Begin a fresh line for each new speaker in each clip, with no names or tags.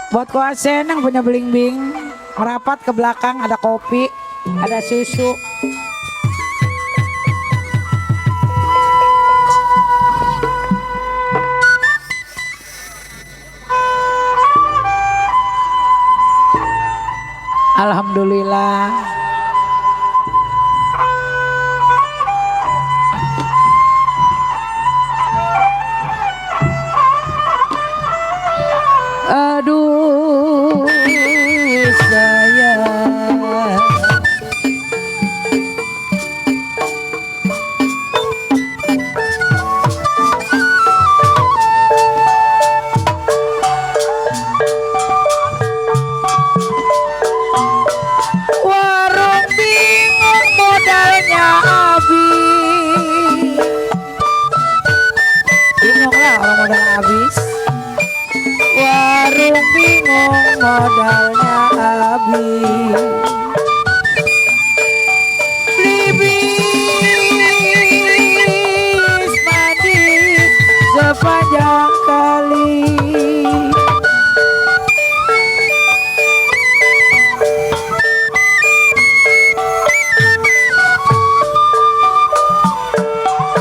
Buat kuasen yang punya beling-bing, merapat ke belakang ada kopi, ada susu. Alhamdulillah. Aduh sayang, warung bingung modalnya habis. Bingung lah orang modal habis. Warung bingung modalnya habis. Beli bis mandi sepanjang kali.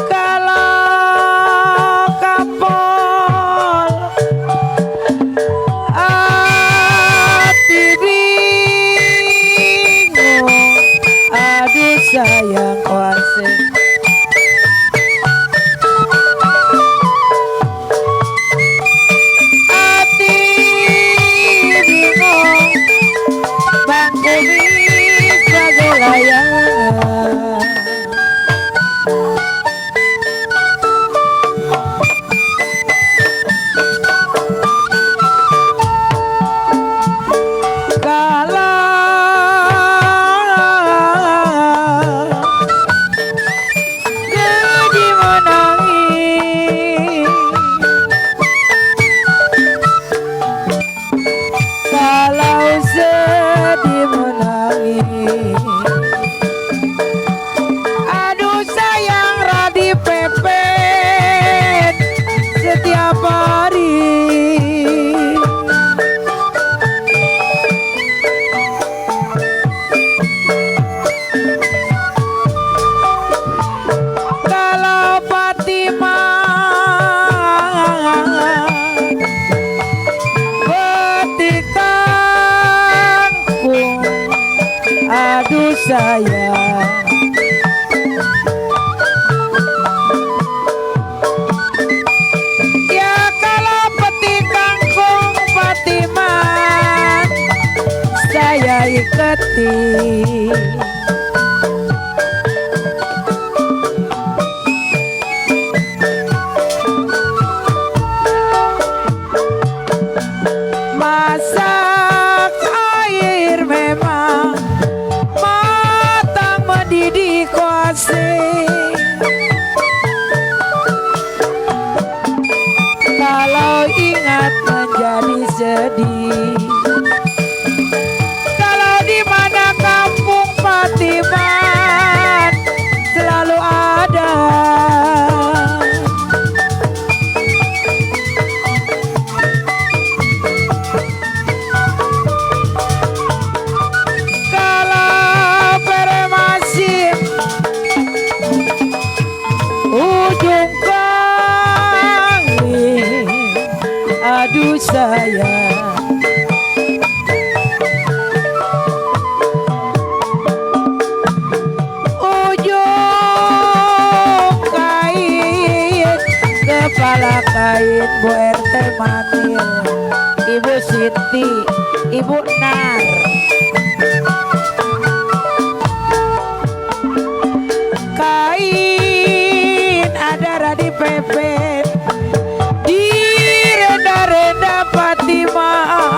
Kalau kapol hati bingung, aduh sayang kuase. Hati bingung, bangku bisa gelayangan. Jadi menangis, kalau sedih menangis. Aduh sayang radi pepet setiap hari. Kalau Fatimah petik kangkung, aduh sayang. Ya kalau petik kangkung Fatimah saya iketi. Masak air memang matang mendidih kuase. Kalau ingat menjadi sedih. Kalau di mana kampung Fatimah selalu ada. Kalau Peremasin ujung kali, aduh sayang. Ujung kain, kepala kain Bu RT Manil, Ibu Siti, Ibu Nar. Kain ada radi pepet di renda-renda Fatimah.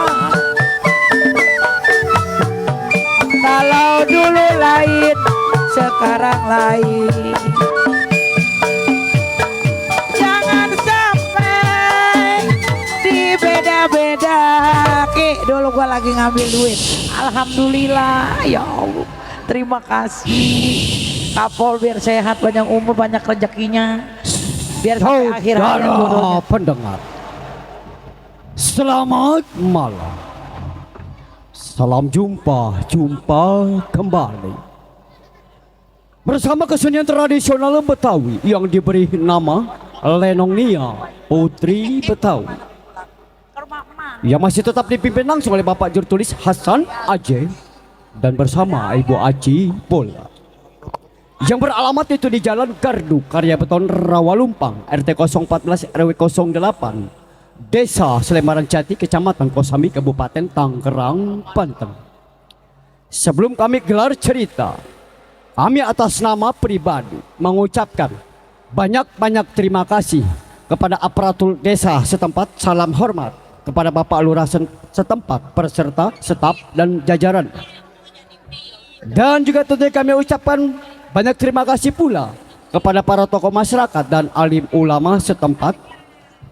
Kalau dulu lain, sekarang lain. Jangan sampai dibeda-beda. Ki, dulu gua lagi ngambil duit. Alhamdulillah, ya Allah. Terima kasih. Kapol biar sehat, banyak umur, banyak rezekinya. Biar sampai akhir hayat.
Pendengar, Selamat malam. Salam jumpa kembali bersama kesenian tradisional Betawi yang diberi nama Lenong Nia Putri Betawi, yang masih tetap dipimpin langsung oleh Bapak Jurtulis Hasan Aceh dan bersama Ibu Aci Bola, yang beralamat itu di Jalan Gardu Karya Beton Rawalumpang, RT 014 RW 08, Desa Slebaran Jati, Kecamatan Kosambi, Kabupaten Tangerang, Banten. Sebelum kami gelar cerita, kami atas nama pribadi mengucapkan banyak-banyak terima kasih kepada aparatur desa setempat, salam hormat kepada Bapak Lurah setempat, peserta, staf, dan jajaran. Dan juga tentunya kami ucapkan banyak terima kasih pula kepada para tokoh masyarakat dan alim ulama setempat.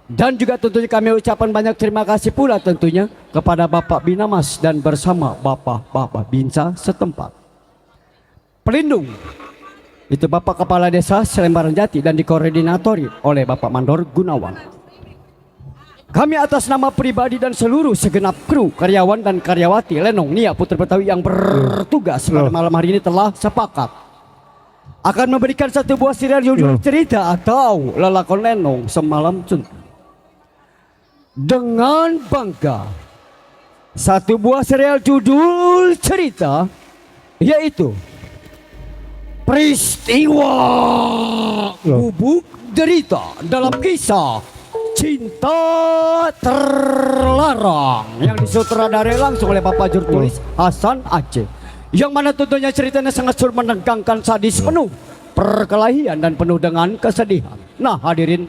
Dan juga tentunya kami ucapkan banyak terima kasih pula tentunya kepada Bapak Binamas dan bersama Bapak Binsa setempat. Pelindung itu Bapak Kepala Desa Slebaran Jati dan dikoordinatori oleh Bapak Mandor Gunawan. Kami atas nama pribadi dan seluruh segenap kru, karyawan dan karyawati Lenong Nia Putri Betawi yang bertugas pada malam hari ini telah sepakat akan memberikan satu buah serial judul cerita atau lelakon Lenong Semalam Suntuk. Dengan bangga, satu buah serial judul cerita yaitu Peristiwa Gubuk Derita dalam kisah Cinta Terlarang yang disutradarai langsung oleh Bapak Jurtulis Hasan Aceh, yang mana tentunya ceritanya sangat menegangkan, sadis, penuh perkelahian dan penuh dengan kesedihan. Nah hadirin,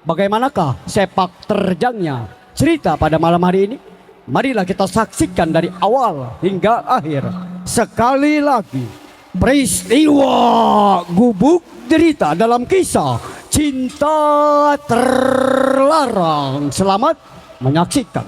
bagaimanakah sepak terjangnya cerita pada malam hari ini? Marilah kita saksikan dari awal hingga akhir. Sekali lagi, peristiwa Gubuk Derita dalam kisah Cinta Terlarang. Selamat menyaksikan.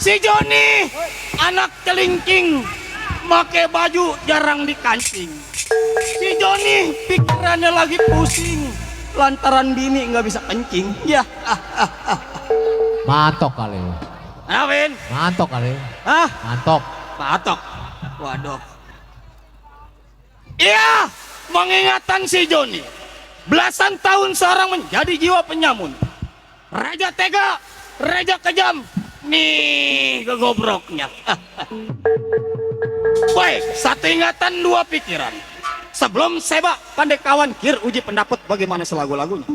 Si Joni, anak kelingking, make baju jarang dikancing. Si Joni pikirannya lagi pusing, lantaran bini nggak bisa kencing. Ya,
Mantok kali.
Awin,
Mantok kali.
ah,
Mantok.
patok, waduh. Iya, mengingatkan si Joni, belasan tahun seorang menjadi jiwa penyamun, raja tega, raja kejam. Nih kegobroknya. Baik, satu ingatan dua pikiran. Sebelum sebak pandai kawan kir uji pendapat bagaimana selagu-lagunya.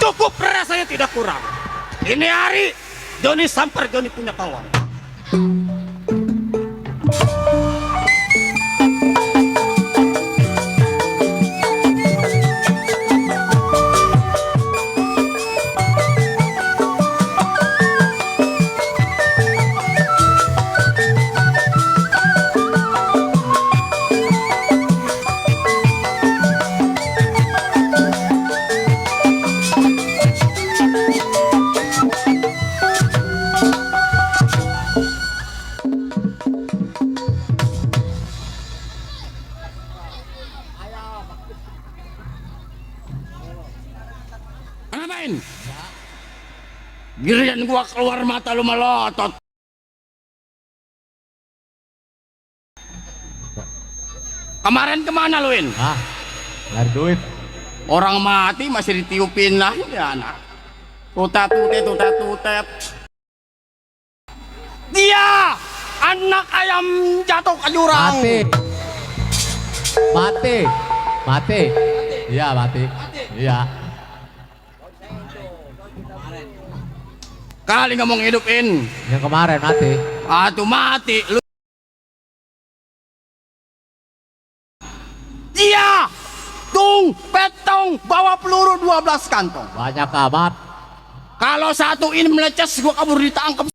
Cukup rasanya tidak kurang. Ini hari Joni samper Joni punya kawan. Giliran gua keluar mata lu melotot. Kemarin kemana lu, In?
Ah, nyari duit.
Orang mati masih ditiupin lah ya anak. Tutet. Dia anak ayam jatuh ke jurang.
Mati. Iya, mati. Iya.
Kali ngomong hidupin.
Yang kemarin mati.
Atuh mati lu. Dia petong bawa peluru 12 kantong.
Banyak amat.
Kalau satu ini meleces gua kabur ditangkap.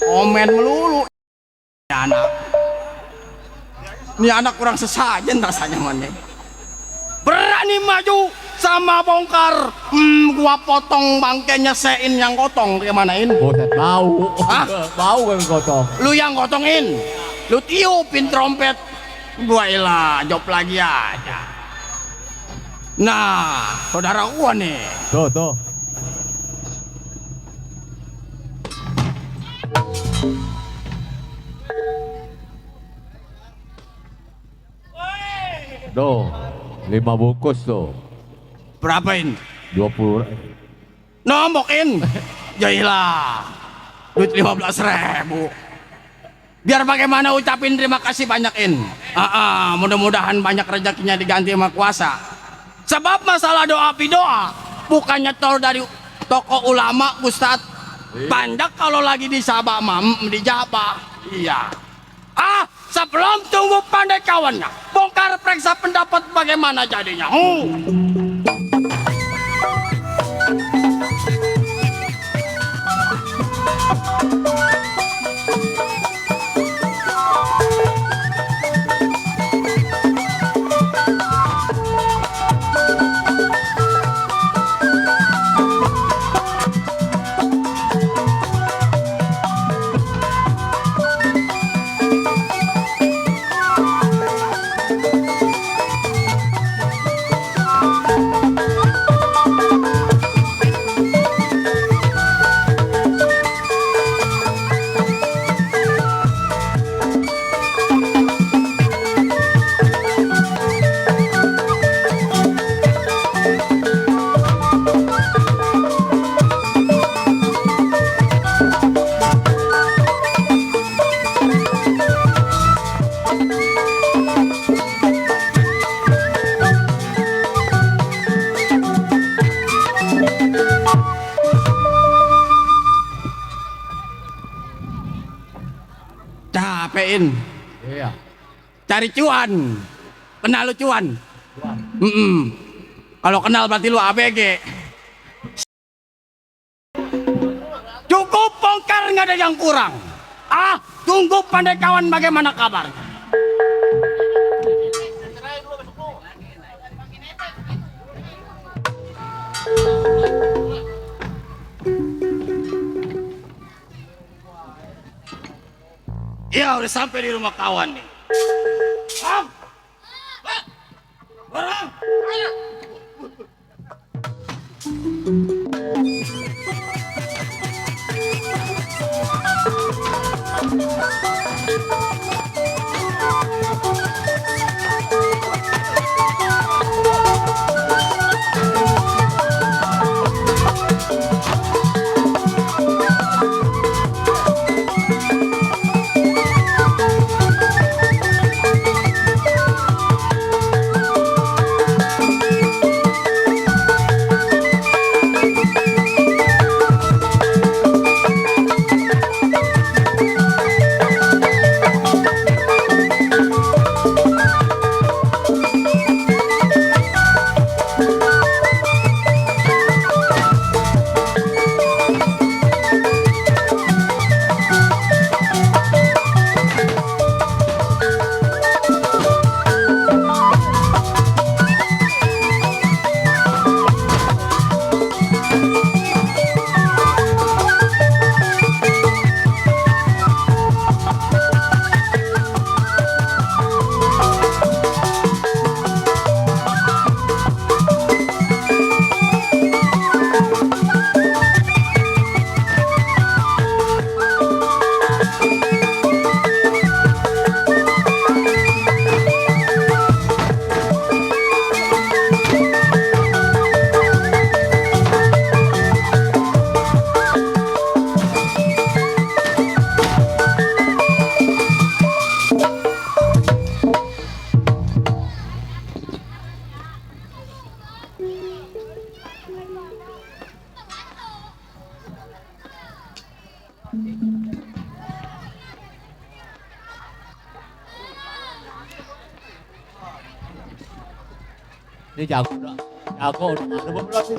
Komen melulu. Ini anak kurang sesajen rasanya mana. Berani maju sama bongkar. Gua potong bangkainya sein yang gotong kemanain.
Buset, bau.
Hah?
Bau kan gotong.
Lu yang gotongin. Lu tiupin trompet. Gua ilah job lagi aja. Nah, saudara gua nih.
Tuh. Tuh, 5 bungkus tuh.
Berapain?
20.
Nombokin. Jailah. Duit 15.000. Biar bagaimana ucapin terima kasih banyakin. Mudah-mudahan banyak rezekinya diganti sama kuasa. Sebab masalah doa pidoa bukannya tol dari toko ulama Ustadz. Banyak kalau lagi di Sabah dijabah. Iya. Sebelum tunggu pandai kawannya, bongkar periksa pendapat bagaimana jadinya. Capein.
Iya.
Cari cuan. Kenal lu cuan? Kalau kenal berarti lu ABG. Cukup bongkar, nggak ada yang kurang. Tunggu pandai kawan bagaimana kabar. Ya udah sampai di rumah kawan nih. Barang. Ayo.
Ini jago udah. Jago udah ngadu belum sih?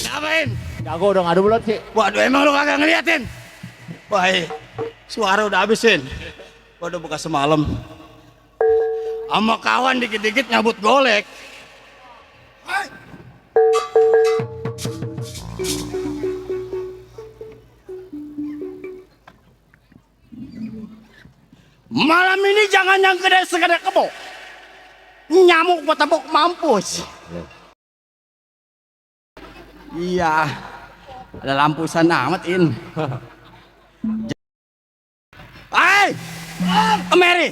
Ngapain?
Jago udah ngadu belum sih?
Waduh, emang lu kagak ngeliatin? Baik, suara udah habisin. Waduh, buka semalam. Sama kawan dikit-dikit nyabut golek. Malam ini jangan yang gede segede kebo. Nyamuk gua tepuk mampus. Iya, ada lampusan amat in. Hai, Mary.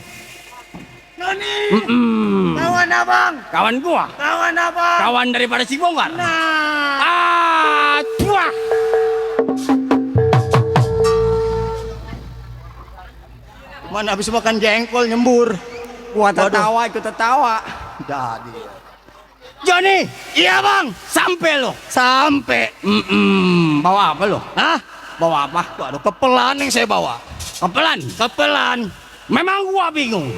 Noni. Kawan abang. Kawan gua. Kawan abang. Kawan daripada si Bongkar. Nah. Cuah. Mana habis makan jengkol nyembur. Gua tertawa ikut tertawa. Jadi. Johnny, iya bang, sampai lo, sampai. Bawa apa lo? Hah? Bawa apa? Waduh, kepelan yang saya bawa. Kepelan, kepelan. Memang gua bingung.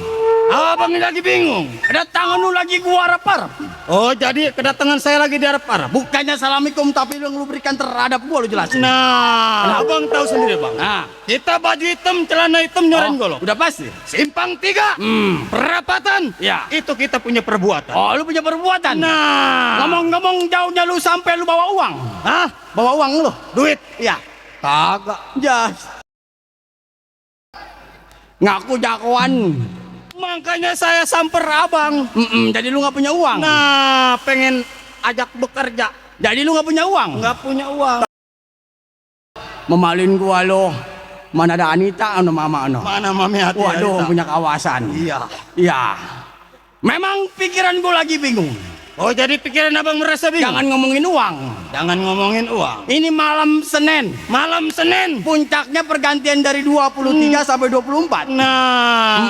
Abang ini lagi bingung. Kedatangan lu lagi gua harap-harap. Oh, jadi kedatangan saya lagi diharap-harap. Bukannya assalamualaikum, tapi yang lu berikan terhadap gua lu jelasin. Nah, abang tahu sendiri bang. Nah, kita baju hitam, celana hitam, nyoren golok. Udah pasti. Simpang 3. Perapatan. Ya. Itu kita punya perbuatan. Oh, lu punya perbuatan. Nah, ngomong-ngomong jauhnya lu sampai lu bawa uang. Hah? Bawa uang lu? Duit? Iya. Kagak. Jas. Ngaku jagoan. Makanya saya samper abang. Jadi lu nggak punya uang. Nah, pengen ajak bekerja. Jadi lu nggak punya uang. Nggak punya uang. Memalin gua lo. Mana ada Anita, ano mama ano. Mana mami hati. Waduh, punya kawasan. Iya. Iya. Memang pikiran gua lagi bingung. Oh, jadi pikiran abang merasa bingung? Jangan ngomongin uang. Jangan ngomongin uang. Ini malam Senin. Malam Senin. Puncaknya pergantian dari 23 sampai 24. Nah.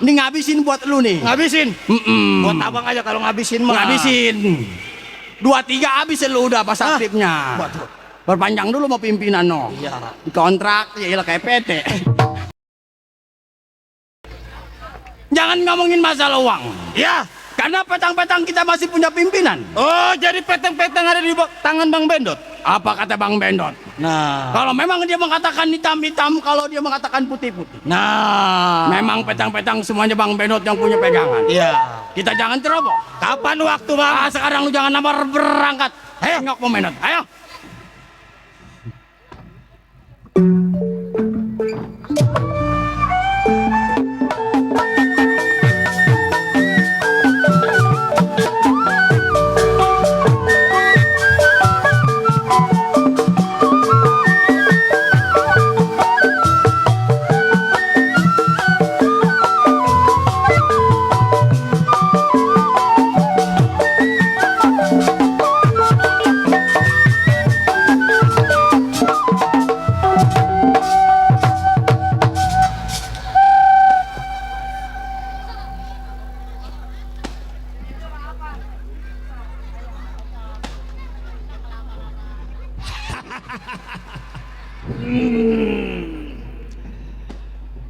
Ini ngabisin buat lu nih. Ngabisin? Buat abang aja kalau ngabisin mah. Ngabisin. 23 habis lu udah pas aktifnya. Perpanjang dulu mau pimpinan no. Iya. Kontrak ya iyalah kayak PT. Jangan ngomongin masalah uang. Ya. Karena petang-petang kita masih punya pimpinan. Oh, jadi petang-petang ada di tangan Bang Bendot. Apa kata Bang Bendot? Nah, kalau memang dia mengatakan hitam-hitam, kalau dia mengatakan putih-putih. Nah, memang petang-petang semuanya Bang Bendot yang punya pegangan. Iya. Kita jangan ceroboh. Kapan waktu Bang? Sekarang lu jangan nabar berangkat. Ayo, ngok Bang Bendot. Ayo.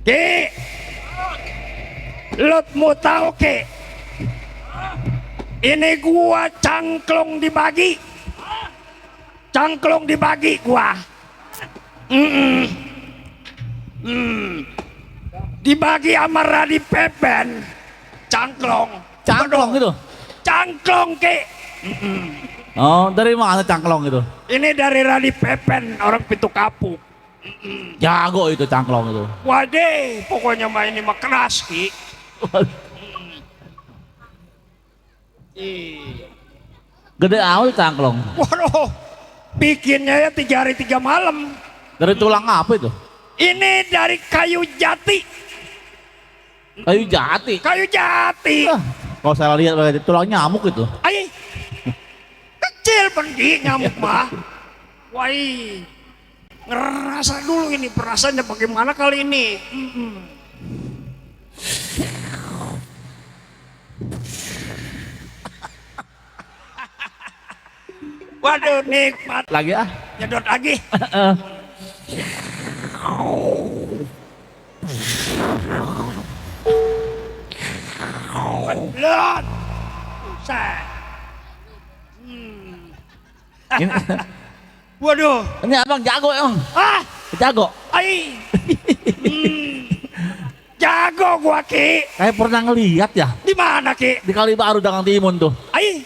Ki, lu mau tahu Ki? Ini gua cangklong dibagi, cangklong dibagi gua. Dibagi sama Radi Pepen, cangklong.
Cangklong gitu?
Cangklong Ki.
Oh, dari mana cangklong itu?
Ini dari Radi Pepen, orang Pitu Kapuk.
Jago itu cangklong itu.
Waduh, pokoknya mah ini mah keras Ki.
Gede amat cangklong.
Waduh, bikinnya ya 3 hari 3 malam.
Dari tulang apa itu?
Ini dari kayu jati.
Kayu jati.
Kayu jati.
Kalau saya lihat tulang nyamuk itu.
Ay, kecil pergi nyamuk mah. Wah, ngerasa dulu ini perasaannya bagaimana kali ini. Waduh, nikmat.
Lagi ah.
Nyedot lagi. Lihat.
Ini,
Waduh.
ini abang jago emang.
Ah,
Jago.
ai. Jago gua Ki.
Kayak pernah ngeliat ya.
Di mana Ki?
Di Kali Baru Dangang Timun tuh.
Ai.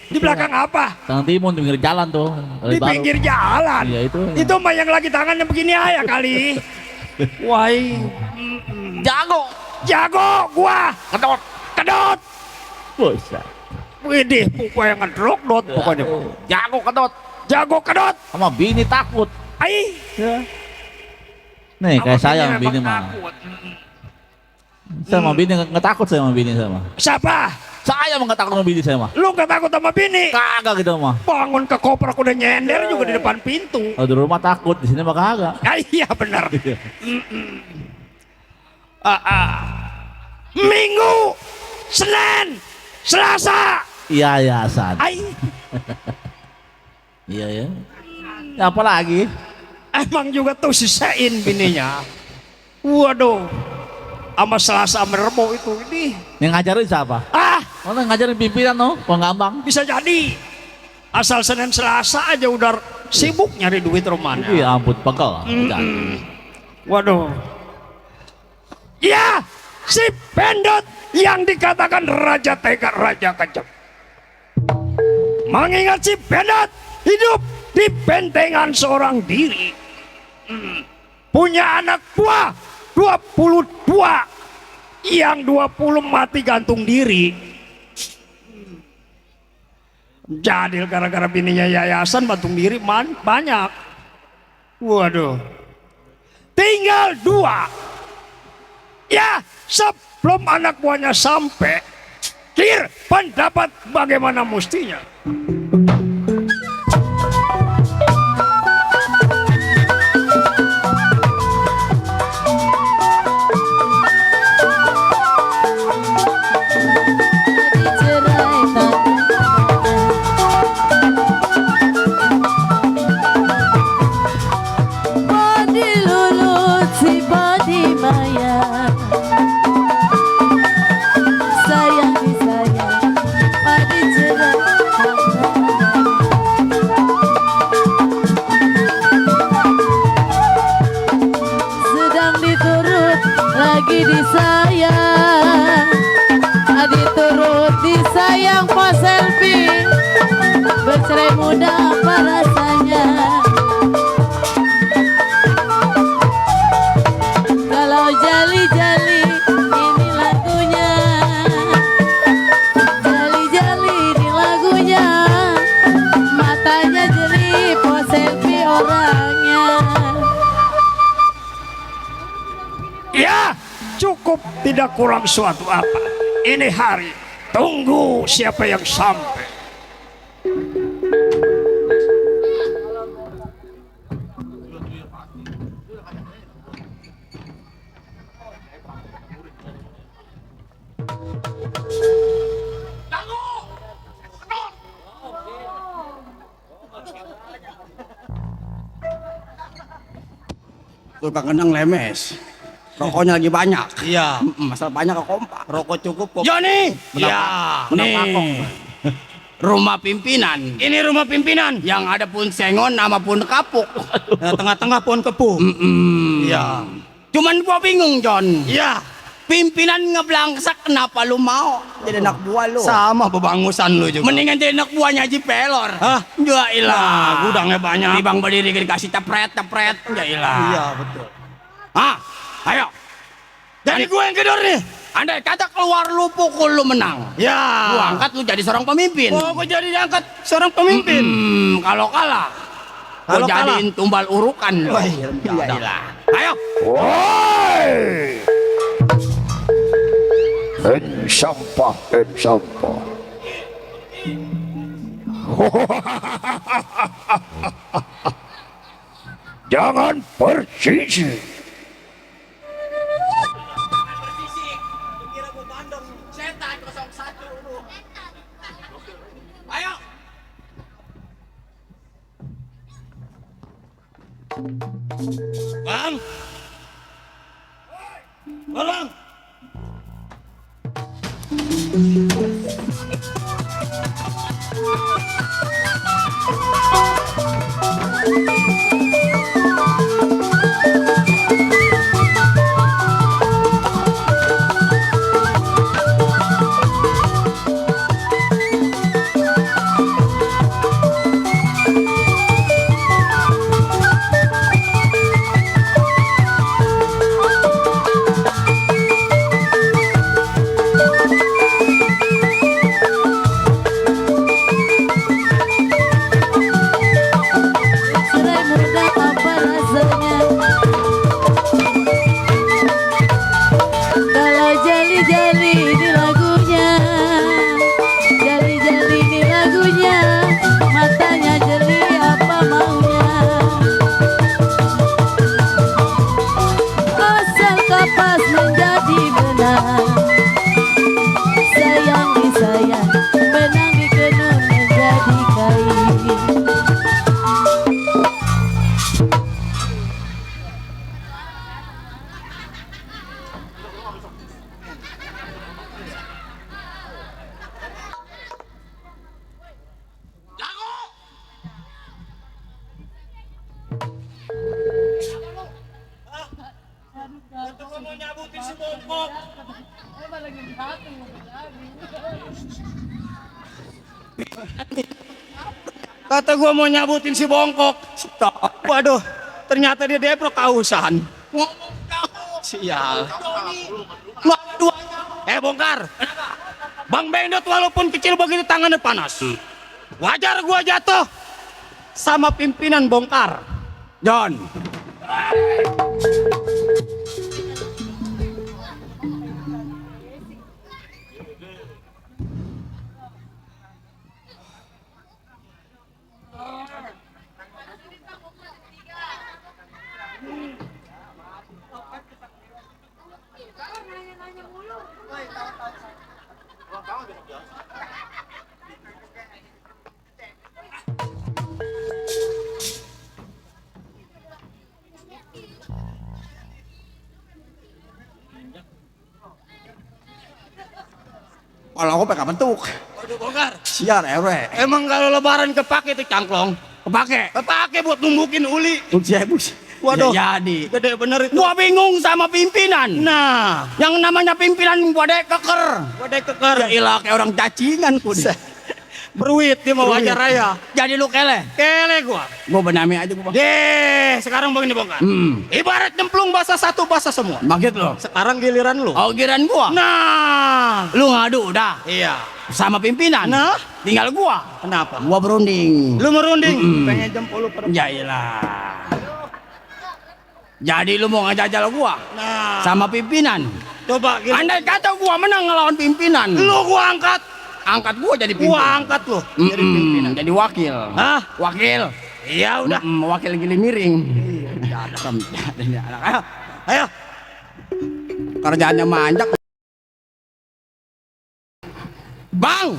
Di belakang apa?
Dangang Timun di pinggir jalan tuh. Kali
Di
Baru.
pinggir jalan.
Iya, itu.
Itu mah yang lagi tangannya begini aja kali. Wai.
Jago.
Jago gua.
Kedot.
Kedot.
Buset.
Widih, pokoknya ngedrok dot pokoknya.
Jago kedot.
Jago kedot.
Sama bini takut.
Ai.
Nih kayak
Sama
saya sama
bini
bini
memang
mah.
takut.
Saya sama bini nggak takut saya sama bini saya mah.
Siapa?
Saya mah nggak takut sama bini saya mah.
Lu gak takut sama bini?
Kagak gitu mah.
Bangun ke koper udah nyender juga di depan pintu.
Kalau di rumah takut, di sini mah kagak.
Ah, iya benar. Minggu, Senin, Selasa.
Iya ya San.
Ai,
Iya ya. Ya, apa lagi?
emang juga tuh sisain bininya. Waduh, sama Selasa sama Rebo itu ini.
Yang ngajarin siapa?
Ah,
Mana ngajarin pimpinan no? Penggambang.
bisa jadi. Asal Senin Selasa aja udah sibuk nyari duit rumahnya.
Iya ampun pegel.
Waduh. Ya, si Pendot yang dikatakan Raja Tega, Raja Kejam. Mengingat si Pendot hidup di bentengan seorang diri. Punya anak buah 22. Yang 20 mati gantung diri. Jadil gara-gara bininya yayasan gantung diri banyak. Waduh. Tinggal 2. Ya, sebelum anak buahnya sampai, clear pendapat bagaimana mestinya.
Disayang pas selfie, bercerai muda apa rasanya? Kalau jali-jali ini lagunya, jali-jali ini lagunya, matanya jeli pas selfie orangnya.
Ya, cukup tidak kurang suatu apa. Ini hari, tunggu siapa yang sampai.
Tukang kendang lemes. Rokoknya lagi banyak.
Iya.
Masalah banyak ke kompak.
Rokok cukup kok. Joni. Ya, nih. Rumah pimpinan. Ini rumah pimpinan. Yang ada pun sengon nama pun kapuk. Nah, tengah-tengah pun kepu. Iya. Cuman gua bingung, John. Iya. Pimpinan ngeblangsak kenapa lu mau?
Jadi anak buah lu.
Sama bebangusan lu juga. Mendingan jadi anak buahnya Haji Pelor. Hah? Ya ilah, gudangnya banyak. Dibang berdiri dikasih cepret. Ya ilah. Iya, betul. Hah? Ayo. Jadi gue yang kedor nih. Andai kata keluar lu pukul lu menang. Ya. Gua angkat lu jadi seorang pemimpin. Oh, gue jadi diangkat seorang pemimpin. Kalau kalah. Gua jadiin tumbal urukan. Oh, iya. Ayo.
Woi! Sampah. Jangan bersisik.
Ayo. Bang. Tolong.
Cerai muda apa rasanya? Kalau jali-jali di lagunya, jali-jali di lagunya, matanya jeli apa maunya? Asal kapas menjadi benang, sayang disayang, benang dikenun menjadi kain.
Mau nyabutin si bongkok. Kata gua mau nyabutin si bongkok. Stop. Waduh, ternyata dia deprok kausan. Sial. Waduh. Bongkar. Bang Bendot walaupun kecil begitu tangannya panas. Wajar gua jatuh sama pimpinan bongkar. John.
Kalau aku pakai bentuk.
Waduh bongkar.
Siar ewe.
Emang kalau lebaran kepake itu cangklong? Kepake buat numbukin uli.
Bus.
Waduh.
Ya, jadi.
Gede bener itu.
Gua bingung sama pimpinan.
Nah,
Yang namanya pimpinan wadai keker.
wadah keker.
Ya ilah kayak orang cacingan ku.
Beruit dia mau wajar raya.
Jadi lu kele.
Kele gua.
Gua benami aja gua.
Deh, sekarang begini bongkar. Ibarat nyemplung bahasa satu bahasa semua.
Maksud lo.
Sekarang giliran lu.
Oh giran gua.
Nah,
Lu ngadu udah
iya.
sama pimpinan.
Nah,
Tinggal gua.
kenapa?
Gua berunding.
Lu merunding. Pengen jempol lu pada.
Ya ilah. Jadi lu mau ngajajal gua
Nah,
sama pimpinan.
coba gini.
Andai kata gua menang ngelawan pimpinan.
Lu gua angkat.
Angkat gua jadi
Gua
pimpinan.
angkat lu. Jadi pimpinan.
Jadi wakil.
Hah?
Wakil.
Iya udah.
Wakil gili miring. Iya. Anak. Ayo.
Ayo.
Kerjaannya manjak. Bang.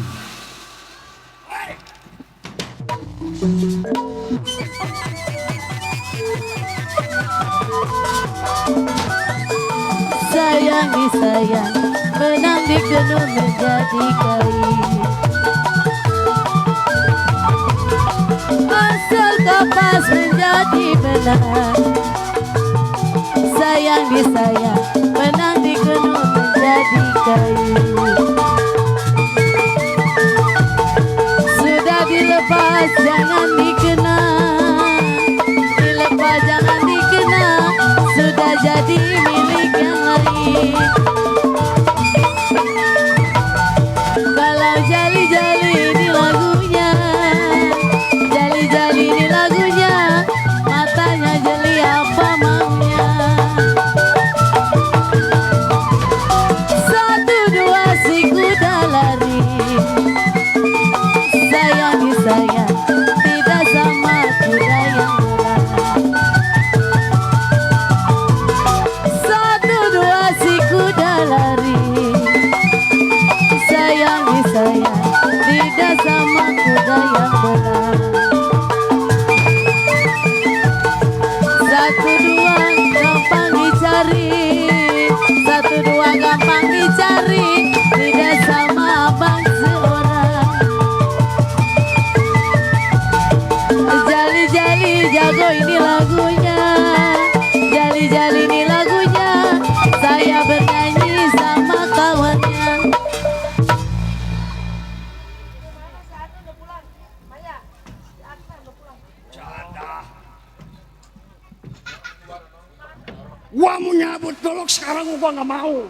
Sayang disayang, benang dikenun menjadi kain. Asal kapas menjadi benang, sayang disayang, benang dikenun menjadi kain. Sudah dilepas jangan dikenang, dilepas jangan dikenang, sudah jadi milik yang lain. Kalau jali-jali di lagunya, jali-jali di lagunya, matanya jeli apa maunya? Satu dua si kuda lari, sayang disayang, tidak sama kuda yang berlari. Satu dua si kuda lari, sayang disayang, tidak sama kuda yang berlari. Satu dua gampang dicari, satu dua gampang dicari, tidak sama abang seorang. Jali-jali jauh
golok sekarang gua nggak mau.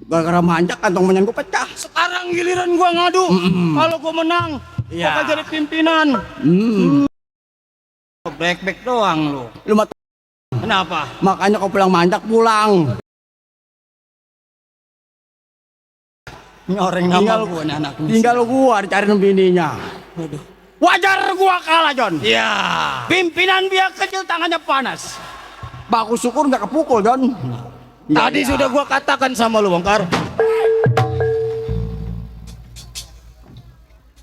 Gara-gara manjak kantong gua pecah.
Sekarang giliran gua ngadu. Kalau gua menang,
Iya.
bakal jadi pimpinan. Back doang lu.
Lu
Kenapa?
makanya kau pulang manjak pulang.
Nyoreng nama gua nih anak.
Tinggal gua dicariin bininya.
Wajar gua kalah, John. Iya. Pimpinan biar kecil tangannya panas.
Baku syukur nggak kepukul, John.
Tadi sudah gua katakan sama lu, Bongkar.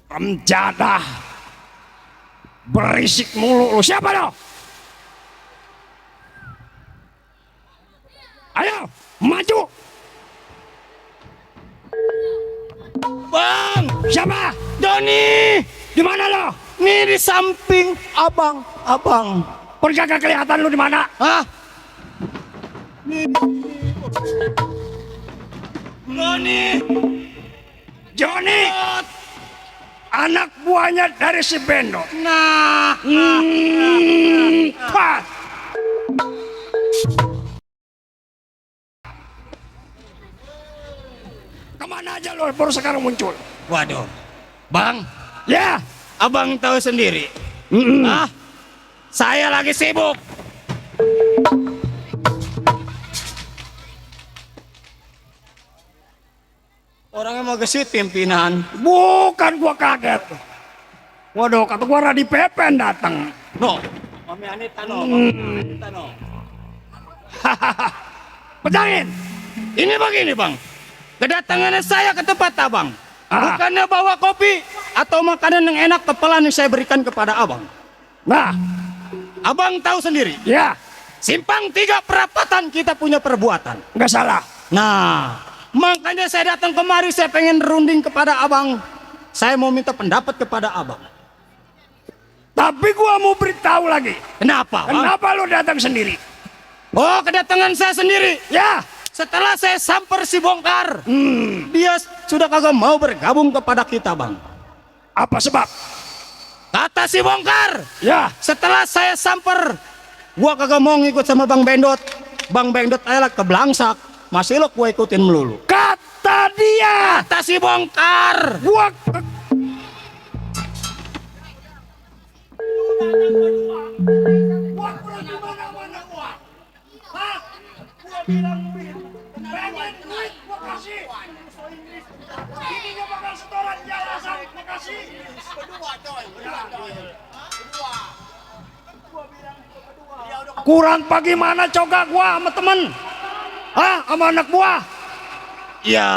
Penjadah. Berisik mulu lu. Siapa lo? Ayo, maju.
Bang,
Siapa?
Doni.
Di mana lo?
Nih di samping abang.
Pergi kagak kelihatan lu di mana?
Hah? Doni.
Joni, anak buahnya dari si Bendo.
Nah.
Pas. Kemana aja lo baru sekarang muncul?
Waduh. Bang,
Ya,
abang tahu sendiri. Ah, saya lagi sibuk. Orangnya mau gesit pimpinan.
bukan gua kaget. Waduh, kata gua Radi Pepen datang.
No. Mami Anita no. Mami Anita no.
Pejangin.
Ini begini, Bang. Kedatangan saya ke tempat abang.
Ah.
Bukannya bawa kopi atau makanan yang enak kepelan yang saya berikan kepada abang.
Nah,
Abang tahu sendiri.
ya,
Simpang 3 perapatan kita punya perbuatan.
nggak salah.
Nah, makanya saya datang kemari, saya pengen runding kepada abang. Saya mau minta pendapat kepada abang.
Tapi gua mau beritahu lagi.
Kenapa, Bang?
Kenapa lu datang sendiri?
Oh, kedatangan saya sendiri.
Ya,
Setelah saya samper si Bongkar, dia sudah kagak mau bergabung kepada kita, Bang.
apa sebab?
Kata si Bongkar,
Ya,
setelah saya samper, gua kagak mau ngikut sama Bang Bendot. Bang Bendot aja ke Belangsak, masih lo gua ikutin melulu.
kata dia.
Kata si Bongkar.
Gua kurang bagaimana coba gua sama temen? Hah, sama anak buah?
Ya,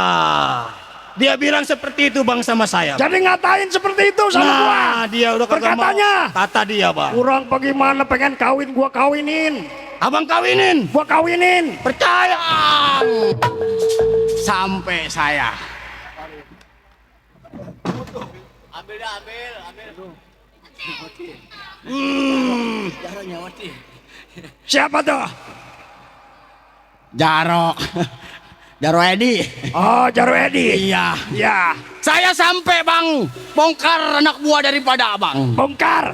dia bilang seperti itu, Bang, sama saya.
Jadi ngatain seperti itu sama gua?
Nah, dia udah kagak mau.
Perkatanya.
Kata dia, Bang.
Kurang bagaimana pengen kawin, gua kawinin.
Abang kawinin.
Gua kawinin.
Percaya.
Sampai saya.
Siapa tuh?
Jarok. Jaro Edi.
Oh, Jaro Edi.
Iya.
Ya,
Saya sampai, Bang. Bongkar anak buah daripada abang.
bongkar.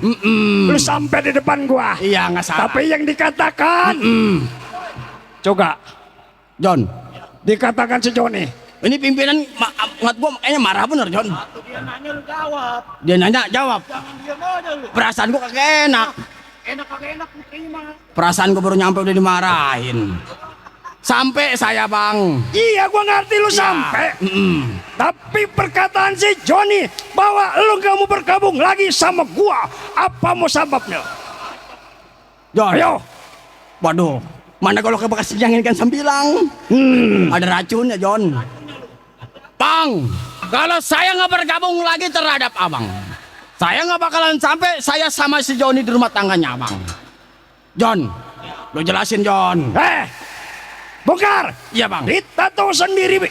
Lu sampai di depan gua.
Iya, nggak salah.
Tapi yang dikatakan, coba
John,
dikatakan si Joni.
ini pimpinan ngat gua kayaknya marah bener, John.
Dia nanya lu jawab.
Dia nanya, jawab.
Jangan diam aja lu.
Perasaan gua kagak enak.
Enak kagak enak terima.
Perasaan gua baru nyampe udah dimarahin. Sampai saya, Bang.
Iya, gua ngerti lu sampai. Tapi perkataan si Joni bahwa lu gak mau bergabung lagi sama gua, apa mau sebabnya?
John.
Ayo.
Waduh. Mana kalau ke bekas yang ikan sembilang? Ada racunnya, John. Bang, kalau saya nggak bergabung lagi terhadap abang, saya nggak bakalan sampai saya sama si Joni di rumah tangganya abang. John, lo jelasin, John.
Bongkar.
Iya, Bang.
Kita tahu sendiri,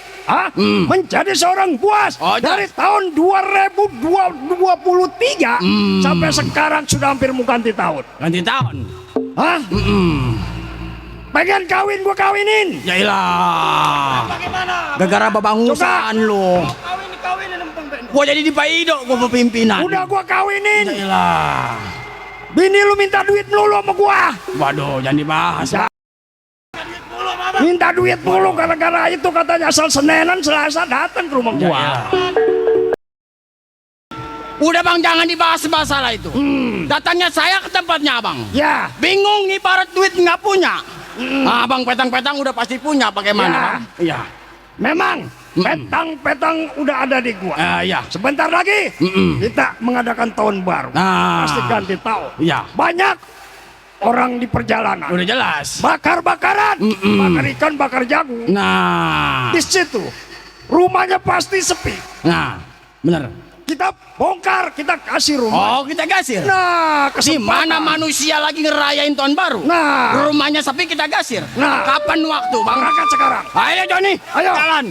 menjadi seorang buas
Oh,
dari tahun 2023 sampai sekarang sudah hampir mau ganti tahun.
Ganti tahun.
Hah? pengen kawin gua kawinin.
Yailah.
Bagaimana?
Gara-gara babangusan lu.
Kawin yang penting.
Gua jadi di Paido, gua pemimpinan.
Udah gua kawinin.
Yailah.
Bini lu minta duit mulu sama gua.
Waduh, jangan dibahas.
Minta duit mulu gara-gara itu katanya asal Senenan Selasa datang ke rumah gua.
Udah bang, jangan dibahas masalah itu. Datangnya saya ke tempatnya abang.
Ya,
Bingung ibarat duit nggak punya. Abang petang-petang udah pasti punya. Bagaimana?
Ya.
Bang? Iya.
memang petang-petang udah ada di gua.
Iya.
Sebentar lagi kita mengadakan tahun baru.
Nah.
Pasti ganti tahun.
Iya.
Banyak orang di perjalanan.
Udah jelas.
Bakar-bakaran, bakar ikan, bakar jagung.
Nah.
Di situ rumahnya pasti sepi.
Nah. Bener.
Kita bongkar, kita kasih rumah.
Oh, kita gasir.
Nah,
Di mana
kesempatan.
manusia lagi ngerayain tahun baru?
Nah.
Rumahnya sepi, kita gasir.
Nah.
Kapan waktu, bang?
Berangkat sekarang.
Ayo, Joni.
Ayo.
Jalan.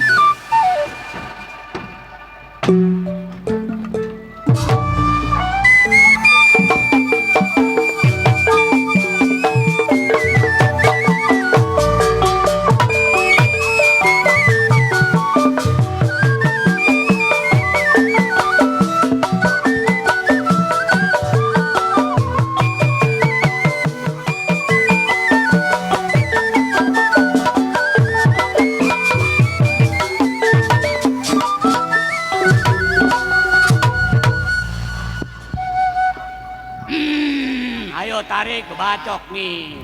Ayo tarik ke bacok nih.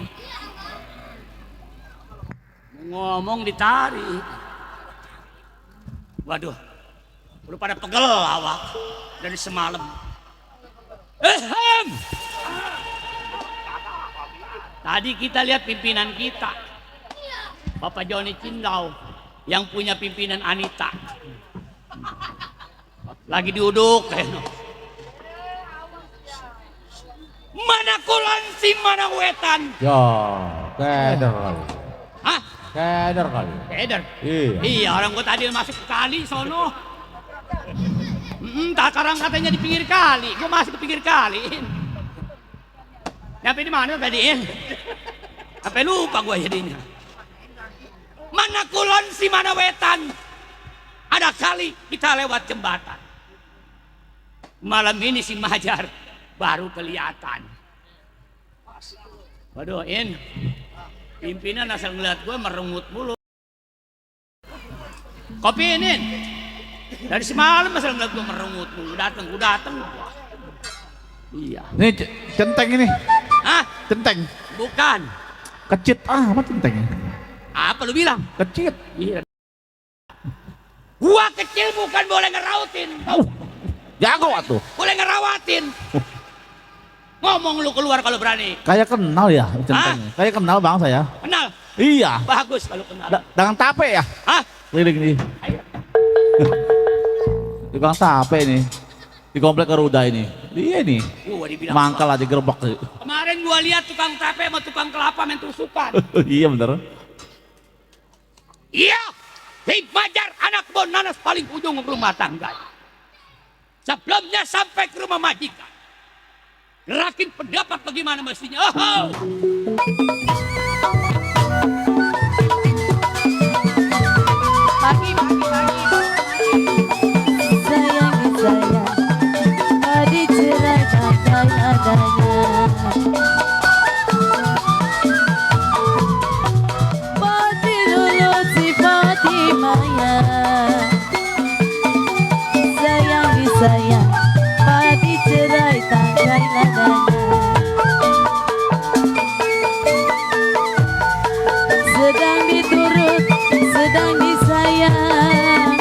Ngomong ditarik. Waduh, udah pada pegel awak dari semalam. Ehem. Tadi kita lihat pimpinan kita, Bapak Joni Cindau, yang punya pimpinan Anita. Lagi diuduk kayaknya. Mana kulon si mana wetan?
Ya, keder kali.
Hah?
Keder kali.
Keder?
Iya.
Iya, orang gua tadi masuk ke kali sono. Tak sekarang katanya di pinggir kali, gua masuk ke pinggir kali. Nyampe di mana tadi? Sampai lupa gua jadinya. Mana kulon si mana wetan? Ada kali kita lewat jembatan. Malam ini si Majar baru kelihatan. Waduh, pimpinan asal ngeliat gue merengut mulu. Kopi ini dari semalam asal ngeliat gue merengut mulu. Gue dateng. Iya.
Ini centeng ini.
Hah?
Centeng.
Bukan.
Kecit amat centengnya.
Apa lu bilang?
Kecit.
Iya. Gua kecil bukan boleh ngerautin.
Jago atuh.
Boleh ngerawatin. Ngomong lu keluar kalau berani.
Kayak kenal ya centengnya. Kayak kenal bang saya.
Kenal?
Iya.
Bagus kalau kenal.
Dengan tape ya.
Hah?
Keliling nih.
Ayo.
Di bang tape nih. Di komplek Garuda ini. Iya nih.
Gua dibilang
Mangkal lah digerebek.
kemarin gua lihat tukang tape sama tukang kelapa main tusukan.
Iya bener.
Iya, si Majar anak Bonanas paling ujung rumah tangga. Sebelumnya sampai ke rumah majikan. Gerakin pendapat bagaimana mestinya. Oh.
Pagi. Sayangi saya, tadi cerai adanya. Pati dulu si Fatimaya. Sayangi saya, tadi cerai adanya. Sedang diturut, sedang disayang.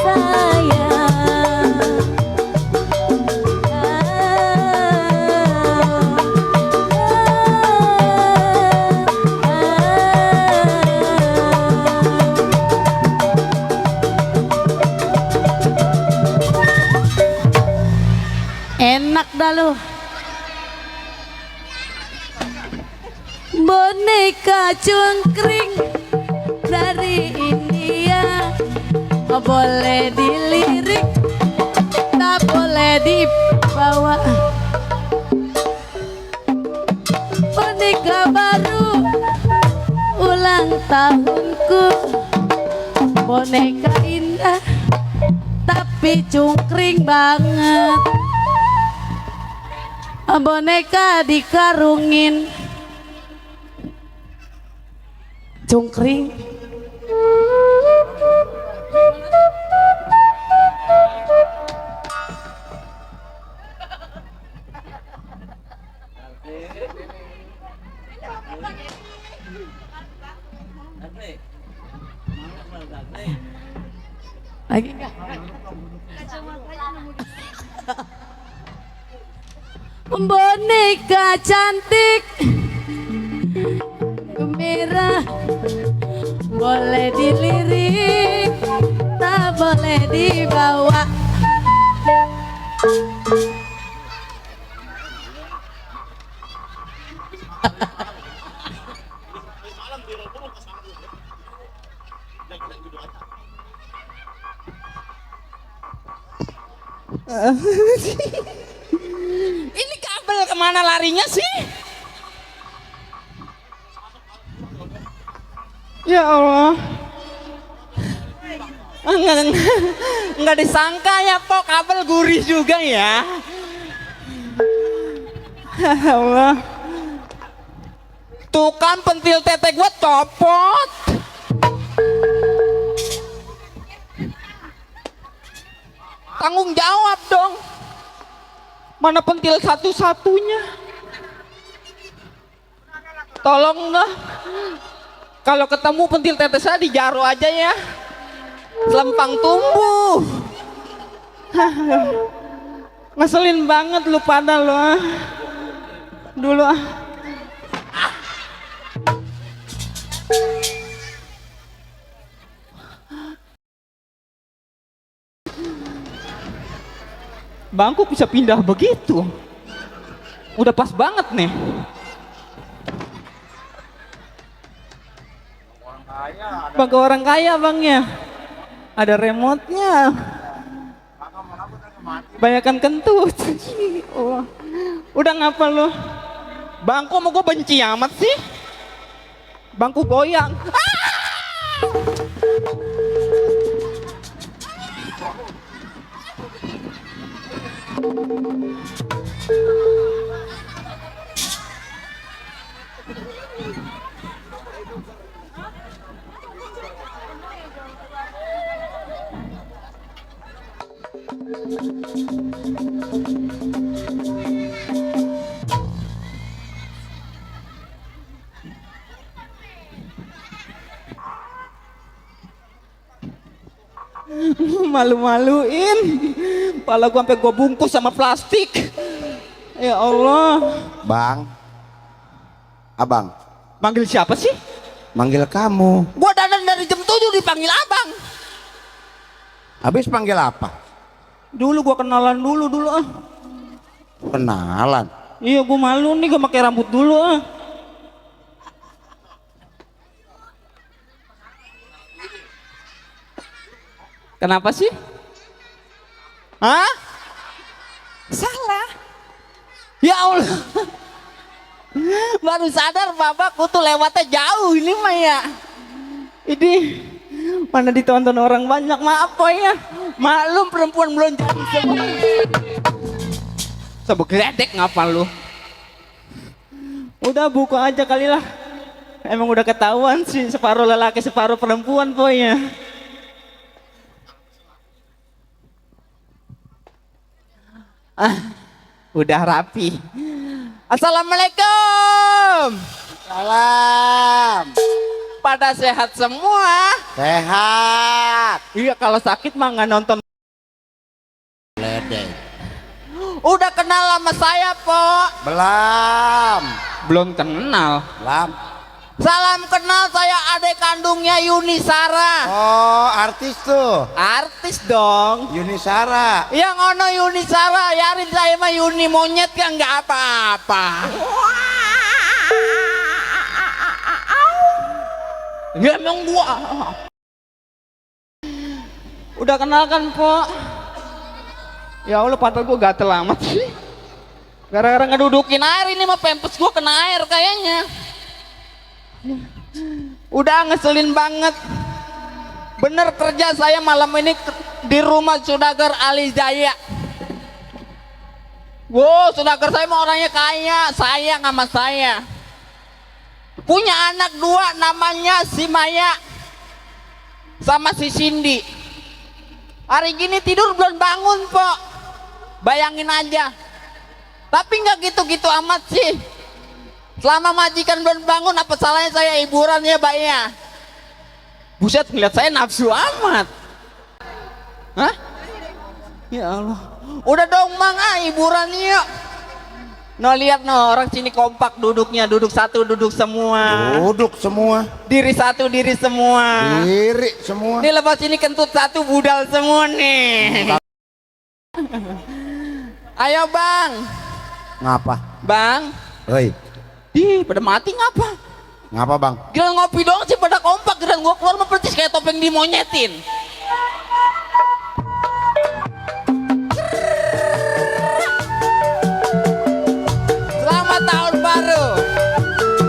sayang. Enak dah lu. Boneka cungkring dari India, boleh dilirik, tak boleh dibawa. Boneka baru ulang tahunku, boneka indah tapi cungkring banget. Boneka dikarungin cungkring. Lagi enggak? Boneka cantik merah, boleh dilirik, tak boleh dibawa.
Ini kabel kemana larinya sih?
Ya Allah. Nggak disangka ya Pok, kabel gurih juga ya. Ya Allah. Tuh kan pentil tete gua copot. Tanggung jawab dong. Mana pentil satu-satunya? Tolong dah. Kalau ketemu pentil tetes saya dijaro aja ya. Selempang tumbuh. Ngeselin banget lu pada lu. Dulu bangku bisa pindah begitu. Udah pas banget nih. Bangku orang kaya bangnya. Ada remote-nya. Banyakan kentut. Oh. Udah ngapa lu? Bangku mau gue benci amat sih. Bangku goyang. Malu-maluin. Pala gua sampai gua bungkus sama plastik. Ya Allah.
Bang, abang.
Manggil siapa sih?
Manggil kamu.
Gua dandan dari jam 7 dipanggil abang.
Habis panggil apa?
Dulu gua kenalan dulu ah.
Kenalan.
Iya gua malu nih, gua pakai rambut dulu ah. Kenapa sih? Hah? Salah. Ya Allah. Baru sadar babakku tuh lewatnya jauh ini mah ya. Ini mana ditonton orang banyak, maaf boy ya. Maklum perempuan belum jadi semua. Sabuk geledek ngapa lu? Udah buka aja kali lah. Emang udah ketahuan sih separuh lelaki separuh perempuan boy ya. Udah rapi. Assalamualaikum.
Salam.
Pada sehat semua?
Sehat.
Iya kalau sakit mah nggak nonton.
Ledek.
Udah kenal sama saya, Po? Belum kenal.
Belum.
Salam kenal, saya adik kandungnya Yuni Sara.
Oh, artis tuh.
Artis dong.
Yuni Sara.
Yang ono Yuni Sara, yarin saya mah Yuni monyet kan nggak apa-apa. Ya emang gua. Udah kenal kan, Po? Ya Allah, padahal gua gatel amat sih. Gara-gara ngedudukin air ini mah pempes gua kena air kayaknya. Udah ngeselin banget. Bener kerja saya malam ini di rumah Sudagar Alizaya. Wow, Sudagar saya mah orangnya kaya, sayang sama saya. Punya anak 2 namanya si Maya sama si Cindy. Hari gini tidur belum bangun, Po. Bayangin aja. Tapi nggak gitu-gitu amat sih. Selama majikan belum bangun, apa salahnya saya hiburan ya, Mbak ya? Buset, ngeliat saya nafsu amat. Hah? Ya Allah. Udah dong, Mang, hiburan yuk. No, lihat no, orang sini kompak duduknya, duduk satu, duduk semua.
Duduk semua.
Diri satu, diri semua.
Diri semua.
Nih lepas ini kentut satu, budal semua nih. Ayo, Bang.
Ngapa?
Bang.
Hei.
Ih, pada mati ngapa?
Ngapa, Bang?
Gila ngopi doang sih pada kompak, gila gua keluar mah percis kayak topeng dimonyetin. Selamat tahun baru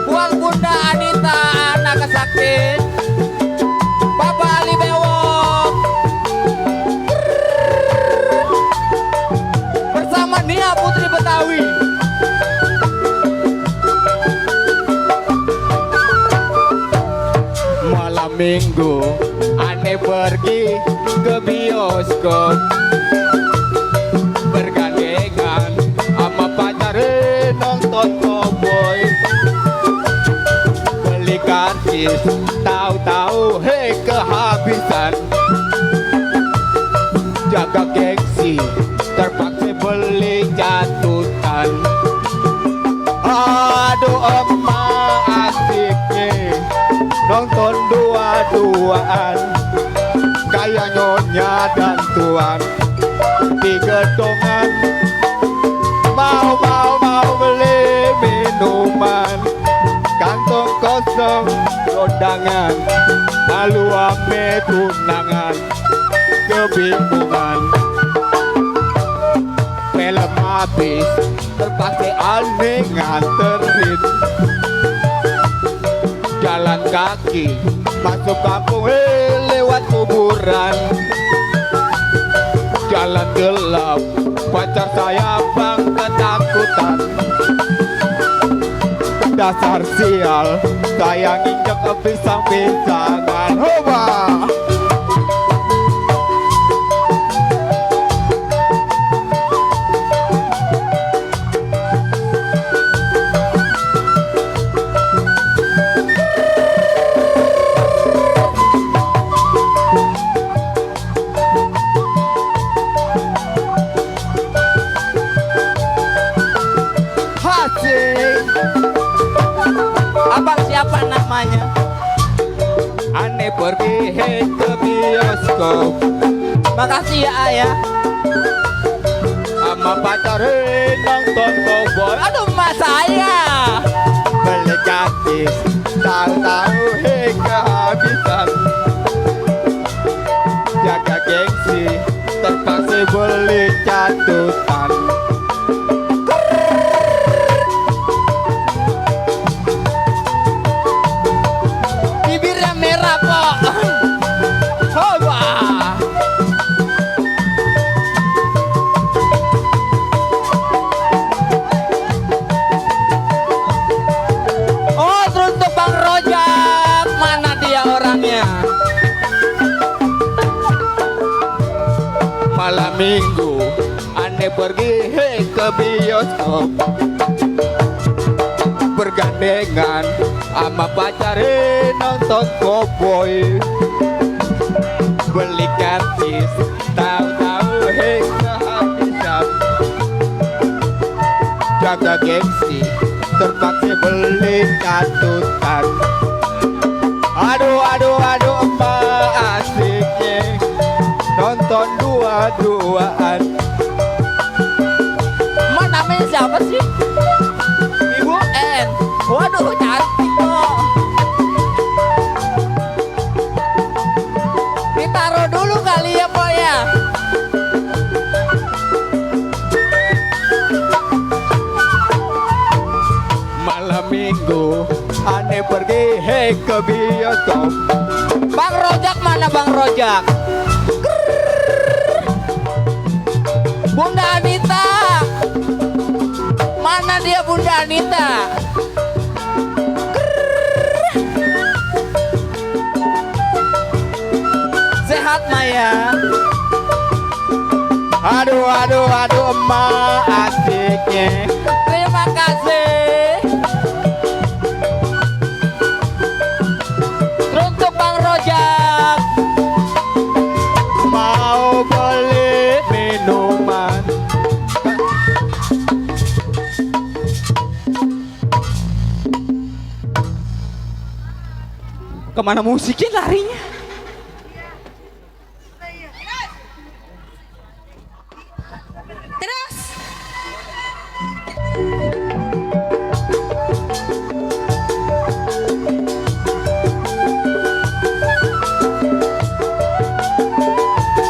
buat Bunda Anita anak kesakti, Bapak Ali Bewok, bersama Nia Putri Betawi. Malam minggu aneh pergi ke bioskop, bergandengan sama pacar nonton cowboy. Beli karcis tahu-tahu hei kehabisan. Jaga gengsi terpaksa beli jatutan. Aduh emak asiknya nonton dua-duaan kayak nyonya dan tuan di gedongan. Mau beli minuman, kantong kosong kondangan, malu ame tunangan, kebingungan. Film habis terpaksa aneh nganterin. Jalan kaki masuk kampung lewat kuburan. Jalan gelap pacar saya bang ketakutan. Dasar sial saya nginjek ke pisang-pisangan. Hoba. Abang siapa namanya? Aneh pergi ke bioskop. Makasih ya ayah. Sama pacar nonton cowboy. Aduh mas saya beli gratis, tahu-tahu kehabisan. Jaga gengsi terpaksa beli catutan. Oh, terus untuk Bang Rojak, mana dia orangnya? Malam minggu, aneh pergi ke bioskop, bergandengan sama pacar nonton cowboy.
beli karcis, tahu-tahu kehabisan. Jaga gengsi, terpaksa beli katutan. Aduh emak asiknya nonton dua-duaan.
Emak namanya siapa sih? Ibu N. Waduh cantik kok. Ditaruh dulu kali ya po ya.
Malam minggu aneh pergi ke bioskop.
Bang Rojak mana Bang Rojak? Bunda Anita. Mana dia Bunda Anita? Sehat Maya.
Aduh emak asiknya.
Terima kasih. Untuk Bang Rojak.
Mau beli minuman.
Kemana musiknya larinya?
Terus.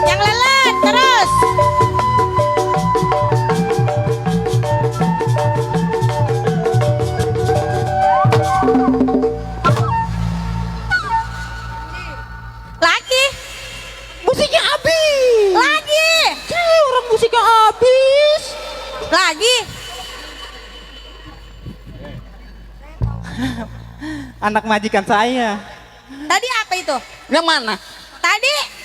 Yang lelet terus. Lagi.
Musiknya habis.
Lagi.
Orang musiknya habis.
Lagi.
Anak majikan saya.
Tadi apa itu?
Yang mana?
Tadi.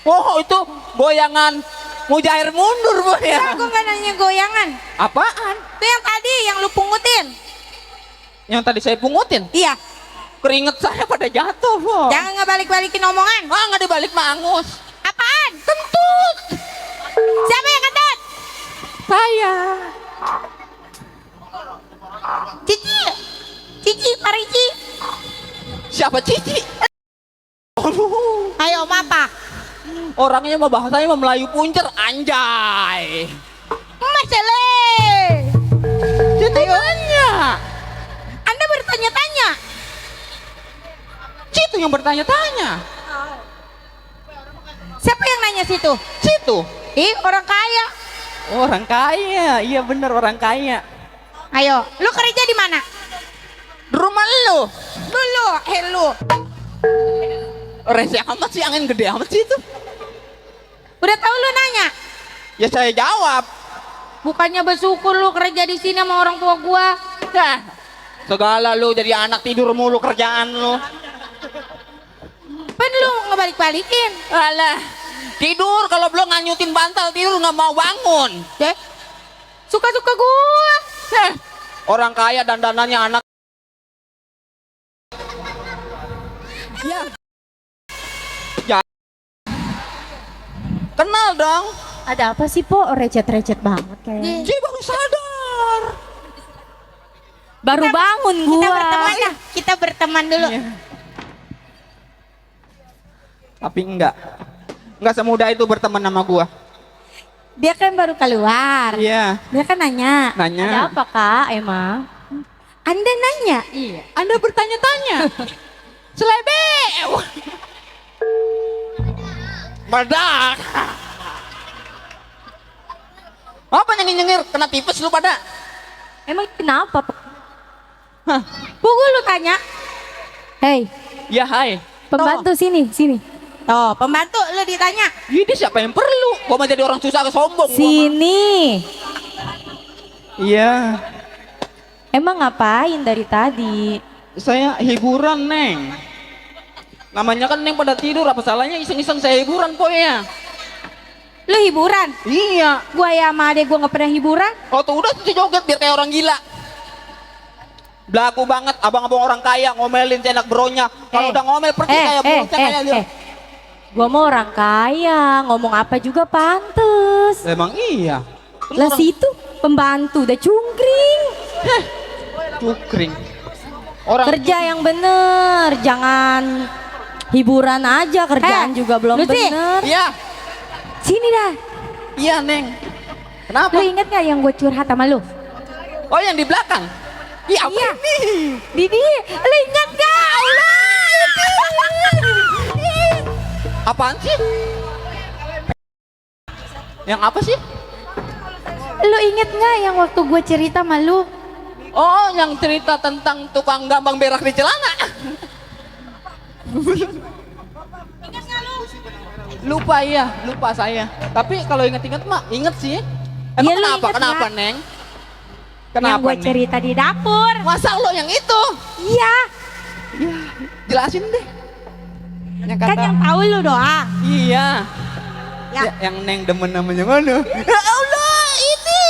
Oh itu goyangan mujair mundur Bu ya.
Aku nggak nanya goyangan.
Apaan?
Itu yang tadi yang lu pungutin.
Yang tadi saya pungutin?
Iya.
Keringet saya pada jatuh Bu.
Jangan ngebalik-balikin omongan.
Ah nggak dibalik mangus.
Apaan?
Kentut.
Siapa yang kentut?
Saya.
Cici. Cici, Parici.
Siapa Cici?
Ayo, apa?
Orangnya mah bahasanya mah Melayu puncer anjay.
Masele.
Tanya.
Anda bertanya-tanya.
Citu yang bertanya-tanya.
Siapa yang nanya situ?
Citu.
Ih, orang kaya.
Orang kaya. Iya bener orang kaya.
Ayo, lu kerja di mana?
Di rumah lu.
Dulu, lu.
Rese amat sih, angin gede amat sih itu.
Udah tahu lu nanya?
Ya saya jawab.
Bukannya bersyukur lu kerja di sini sama orang tua gua.
Nah, segala lu jadi anak tidur mulu kerjaan lu.
Pen lu ngebalik-balikin.
Alah, tidur kalau belum nganyutin bantal tidur nggak mau bangun.
Deh, suka-suka gua.
Orang kaya dandanannya anak. Ya. Ya. Kenal dong.
Ada apa sih Po? Recet-recet banget kayaknya.
Dia baru sadar.
Baru bangun gua.
Kita berteman ya. Kita berteman dulu.
Iya. Tapi enggak semudah itu berteman sama gua.
Dia kan baru keluar.
Iya.
Dia kan nanya.
Nanya.
Ada apa Kak emang?
Anda nanya?
Iya.
Anda bertanya-tanya. Selebe. Badak. Apa nyengir-nyengir? Kena tipes lu pada?
Emang kenapa?
Hah?
Pukul lu tanya.
Hei,
Ya hai.
pembantu sini.
Oh, pembantu lu ditanya.
Ini siapa yang perlu? Gua mah jadi orang susah sombong. gua mah.
Sini.
Iya.
Emang ngapain dari tadi?
Saya hiburan, Neng. Namanya kan Neng pada tidur, apa salahnya iseng-iseng saya hiburan pokoknya.
Lu hiburan?
Iya.
Gua ya sama adek gua nggak pernah hiburan.
Oh tuh udah tuh joget biar kayak orang gila. Belagu banget, abang-abang orang kaya ngomelin si anak bronya. Kalau udah ngomel pergi kayak mulutnya kayak dia.
Gua mau orang kaya, ngomong apa juga pantes.
Emang iya.
Lah situ pembantu udah cungkring.
Cukring. Orang
Kerja yang bener, jangan hiburan aja, kerjaan juga belum
Lucy.
bener.
Iya.
Sini dah.
Iya, Neng. Kenapa?
Lu inget gak yang gue curhat sama lu?
Oh, yang di belakang. Iya, apa
Iya.
ini?
Didi, lu inget gak? Allah,
Apaan sih? Yang apa sih?
lu inget gak yang waktu gue cerita sama lu?
Oh, yang cerita tentang tukang gampang berak di celana. Lupa iya, lupa saya. Tapi kalau inget-inget mah inget sih. Emang
Iya, lu
kenapa?
inget
Kenapa,
nggak?
Neng?
Yang
Kenapa,
gue
Neng?
cerita di dapur.
Masa lo yang itu?
Iya,
Jelasin deh. Yang
kan yang tahu lu doang.
Iya.
Ya.
Yang Neng demen namanya mana? Ya Allah, ini.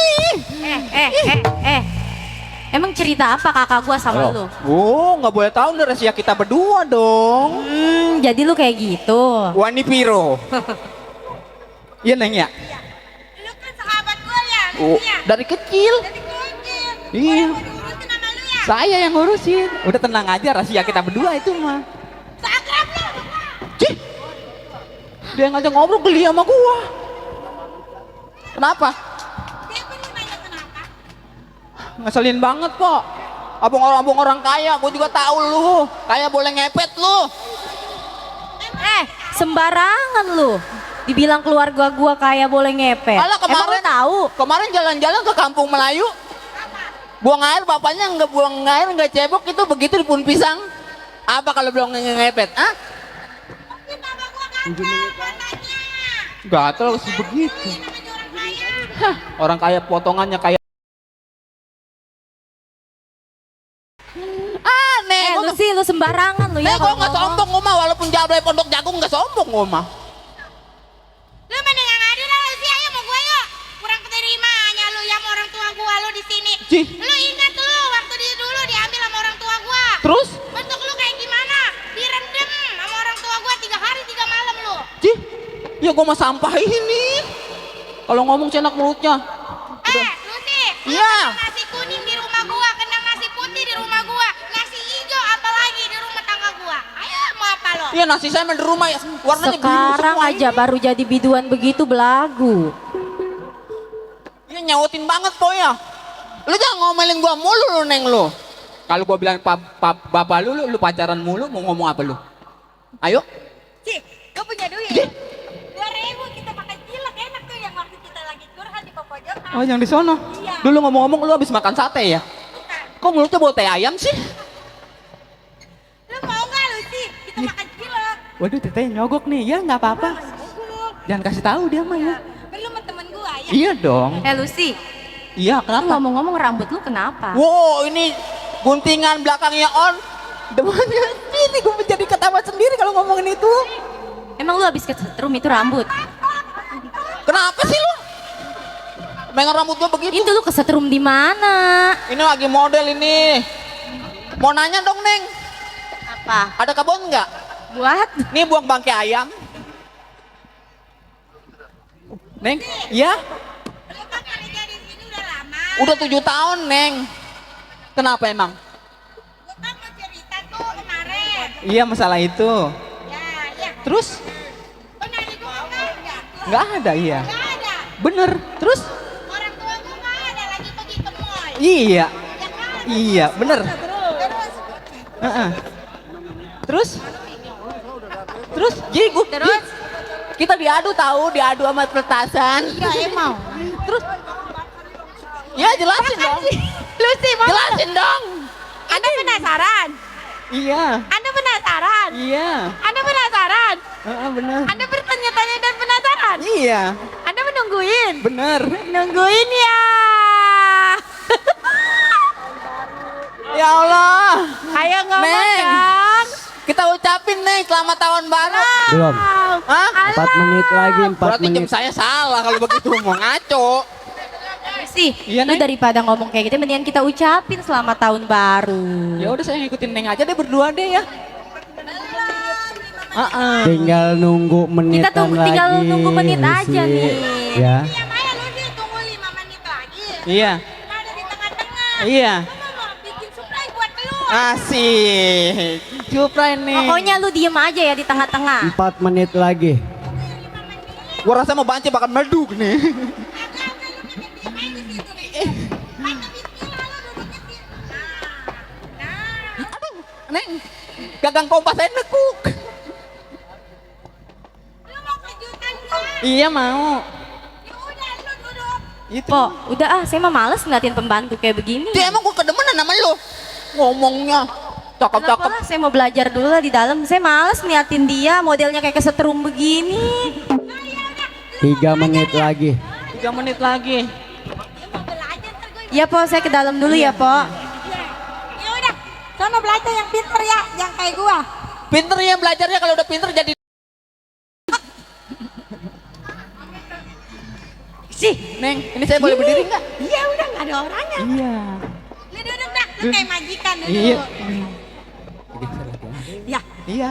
Emang cerita apa kakak gua sama lu?
Oh, nggak boleh tahu nih rahasia kita berdua dong.
Jadi lu kayak gitu.
Wani Piro. Iya, Neng ya?
Lu kan sahabat gue ya.
Oh, dari kecil. Iya. Saya yang ngurusin. Udah tenang aja, rahasia kita berdua itu mah.
Seakrab lu.
Cih. Dia ngajak ngobrol geli sama gua. Kenapa?
Dia pun nanya kenapa.
Ngeselin banget kok. Abang orang kaya, gua juga tahu lu. Kaya boleh ngepet lu.
Sembarangan lu. Dibilang keluarga gua kaya boleh ngepet.
Alah,
Emang lu tahu?
Kemarin jalan-jalan ke Kampung Melayu. Buang air, bapaknya nggak buang air, nggak cebok, itu begitu di pohon pisang. Apa kalau belum ngepet? Ah? Gatel sih begitu. Hah, orang kaya potongannya kayak aneh.
Lu sih lu sembarangan lu ya.
Gue nggak sombong Oma, walaupun jablay pondok jagung nggak sombong Oma.
Lu mending yang ada lah sih, ayo mau gue yuk. Kurang keterimanya lu ya sama orang tua gua lu di sini.
Cih.
Lu ingat lu waktu dia dulu diambil sama orang tua gua.
Terus?
Bentuk lu kayak gimana? Direndam sama orang tua gua 3 hari 3 malam lu.
Cih, ya gue mah sampah ini. Kalau ngomong cenak mulutnya.
Lu sih.
Iya.
Nasi kuning di rumah gua, kena nasi putih di rumah gua, nasi hijau apalagi di rumah tangga gua. Ayo mau apa lo?
Iya, nasi saya main di rumah ya. Warnanya biru
Sekarang
semua
aja
ini.
baru jadi biduan begitu belagu.
Iya, nyautin banget kok ya. Lu jangan ngomelin gua mulu lu, Neng lu. Kalau gua bilang bapak lu pacaran mulu, mau ngomong apa lu? Ayo.
Cik, gua punya duit. 2.000 kita makan cilok enak tuh yang waktu kita lagi curhat di pojokan.
Oh, yang di sono.
Iya.
Dulu ngomong-ngomong lu habis makan sate ya? Kok mulutnya bau teh ayam sih?
Lu mau nggak lu sih? Kita makan cilok.
Waduh, teteh nyogok nih. Ya nggak apa-apa. Jangan kasih tahu dia mah ya.
Lu sama temen gua ya.
Iya dong.
Lucy,
Iya,
lu
kenapa?
ngomong-ngomong rambut lu kenapa?
Wow, ini guntingan belakangnya on. Depannya ini gue menjadi ketawa sendiri kalau ngomongin itu.
Emang lu habis kesetrum itu rambut?
Kenapa sih lu? Megang rambut gue begitu.
Itu lu kesetrum di mana?
Ini lagi model ini. Mau nanya dong, Neng.
Apa?
Ada kebun nggak?
Buat?
Nih buang bangkai ayam. Neng, iya?
Lu kan kerja di sini udah lama.
Udah 7 tahun, Neng. Kenapa emang?
Gua kan mau cerita tuh kemarin.
Iya, masalah itu.
Ya.
Terus?
Lu nanya gua enggak?
Nggak ada, iya.
Nggak ada.
Bener. Terus?
Orang tua gua nggak ada lagi pergi ke mall.
Iya.
Ya kan?
Iya, bener.
Terus
Heeh. Terus? Terus? Jadi
Terus?
kita diadu sama petasan.
ya emang.
Terus? Ya jelasin dong.
Lucy mau
Jelasin dong.
Anda penasaran?
Iya.
Anda penasaran?
Iya.
Anda penasaran?
Bener.
Anda bertanya-tanya dan penasaran?
Iya.
Anda menungguin?
Bener.
Nungguin ya.
Ya Allah.
Ayo ngomong
Neng.
dong.
Kita ucapin nih selamat tahun baru.
Belum.
Hah?
4 menit lagi, 4
Berarti jam
menit.
saya salah kalau begitu mau ngaco.
Lucy,
Iya,
lu
Neng.
daripada ngomong kayak gitu, mendingan kita ucapin selamat tahun baru.
Ya udah saya ngikutin Neng aja deh berdua deh ya.
Belum 5
Tinggal nunggu menitan
Kita
lagi.
tinggal nunggu menit aja
Lucy.
nih.
Ya.
Ya Maya lu sih tunggu 5 menit lagi.
Iya.
Nah, ada di tengah-tengah.
Iya.
Mama mau bikin surprise buat lu.
Asik. Cupra nih.
Pokoknya lu diem aja ya di tengah-tengah.
4 menit lagi.
Gua rasa mau banci bakal meleduk nih. Neng, gagang kompas saya nekuk.
Lu mau kejutan gua?
Iya mau.
Ya udah lu duduk.
Itu.
Po, udah saya mah males ngeliatin pembantu kayak begini.
Dia emang gua kedemenan sama lu. Ngomongnya cakep-cakep.
Kenapa lah, saya mau belajar dulu lah di dalam. Saya males ngeliatin dia modelnya kayak kesetrum begini.
3 menit lagi.
3 menit lagi.
Iya po, saya ke dalam dulu ya po.
Ya udah, sono belajar yang pinter ya, yang kayak gua.
Pinter ya belajarnya, kalau udah pinter jadi.
Sih,
Neng, ini saya boleh berdiri nggak?
Iya udah nggak ada orangnya.
iya.
Lu duduk dah, lu kayak majikan duduk.
Iya.
Ya,
Iya.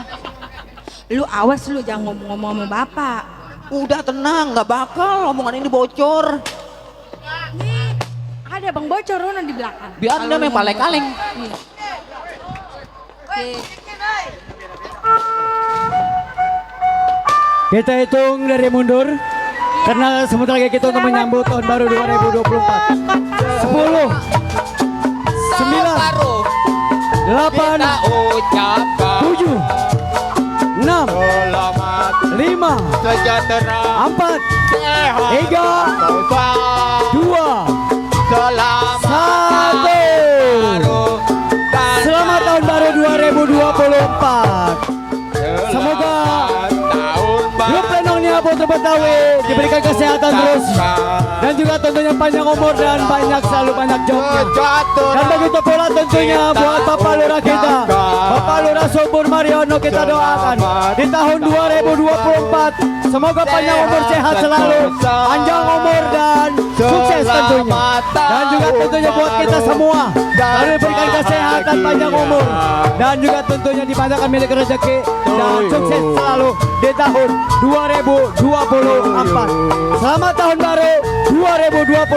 lu awas lu jangan ngomong-ngomong sama bapak.
Udah tenang, nggak bakal omongan ini bocor.
Nih, ada bang bocor Rono di belakang.
Biar dia main palek kaleng.
Kita hitung dari mundur. Karena sebentar lagi kita untuk menyambut tahun baru 2024. 10 9
Baru
8
kita ucapkan
7 6
Selamat
5
sejahtera
4
sehat
3 2
selamat
1. Selamat tahun baru 2024. Semoga Grup Lenong Nia Putra Betawi diberikan kesehatan terus dan juga tentunya panjang umur dan selalu banyak jobnya. Dan begitu pula tentunya buat Bapak Lurah kita, Bapak Lurah Subur Mariono, kita doakan di tahun 2024 semoga panjang umur, sehat selalu, panjang umur dan sukses tentunya. Dan juga tentunya buat kita semua selalu diberikan kesehatan, panjang umur dan juga tentunya dipanjangkan milik rezeki dan sukses selalu di tahun 2024. Selamat tahun baru 2024.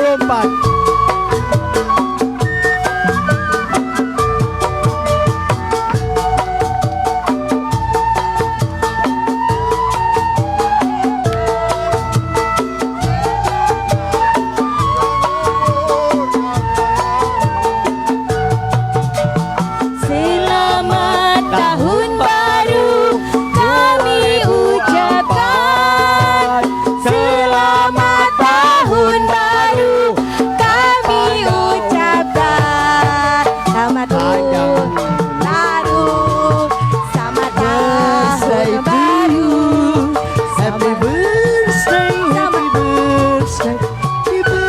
Selamat tahun baru kami ucapkan. Selamat tahun baru kami ucapkan. Selamat tahun baru, selamat tahun baru. Happy birthday, happy birthday, happy birthday to you.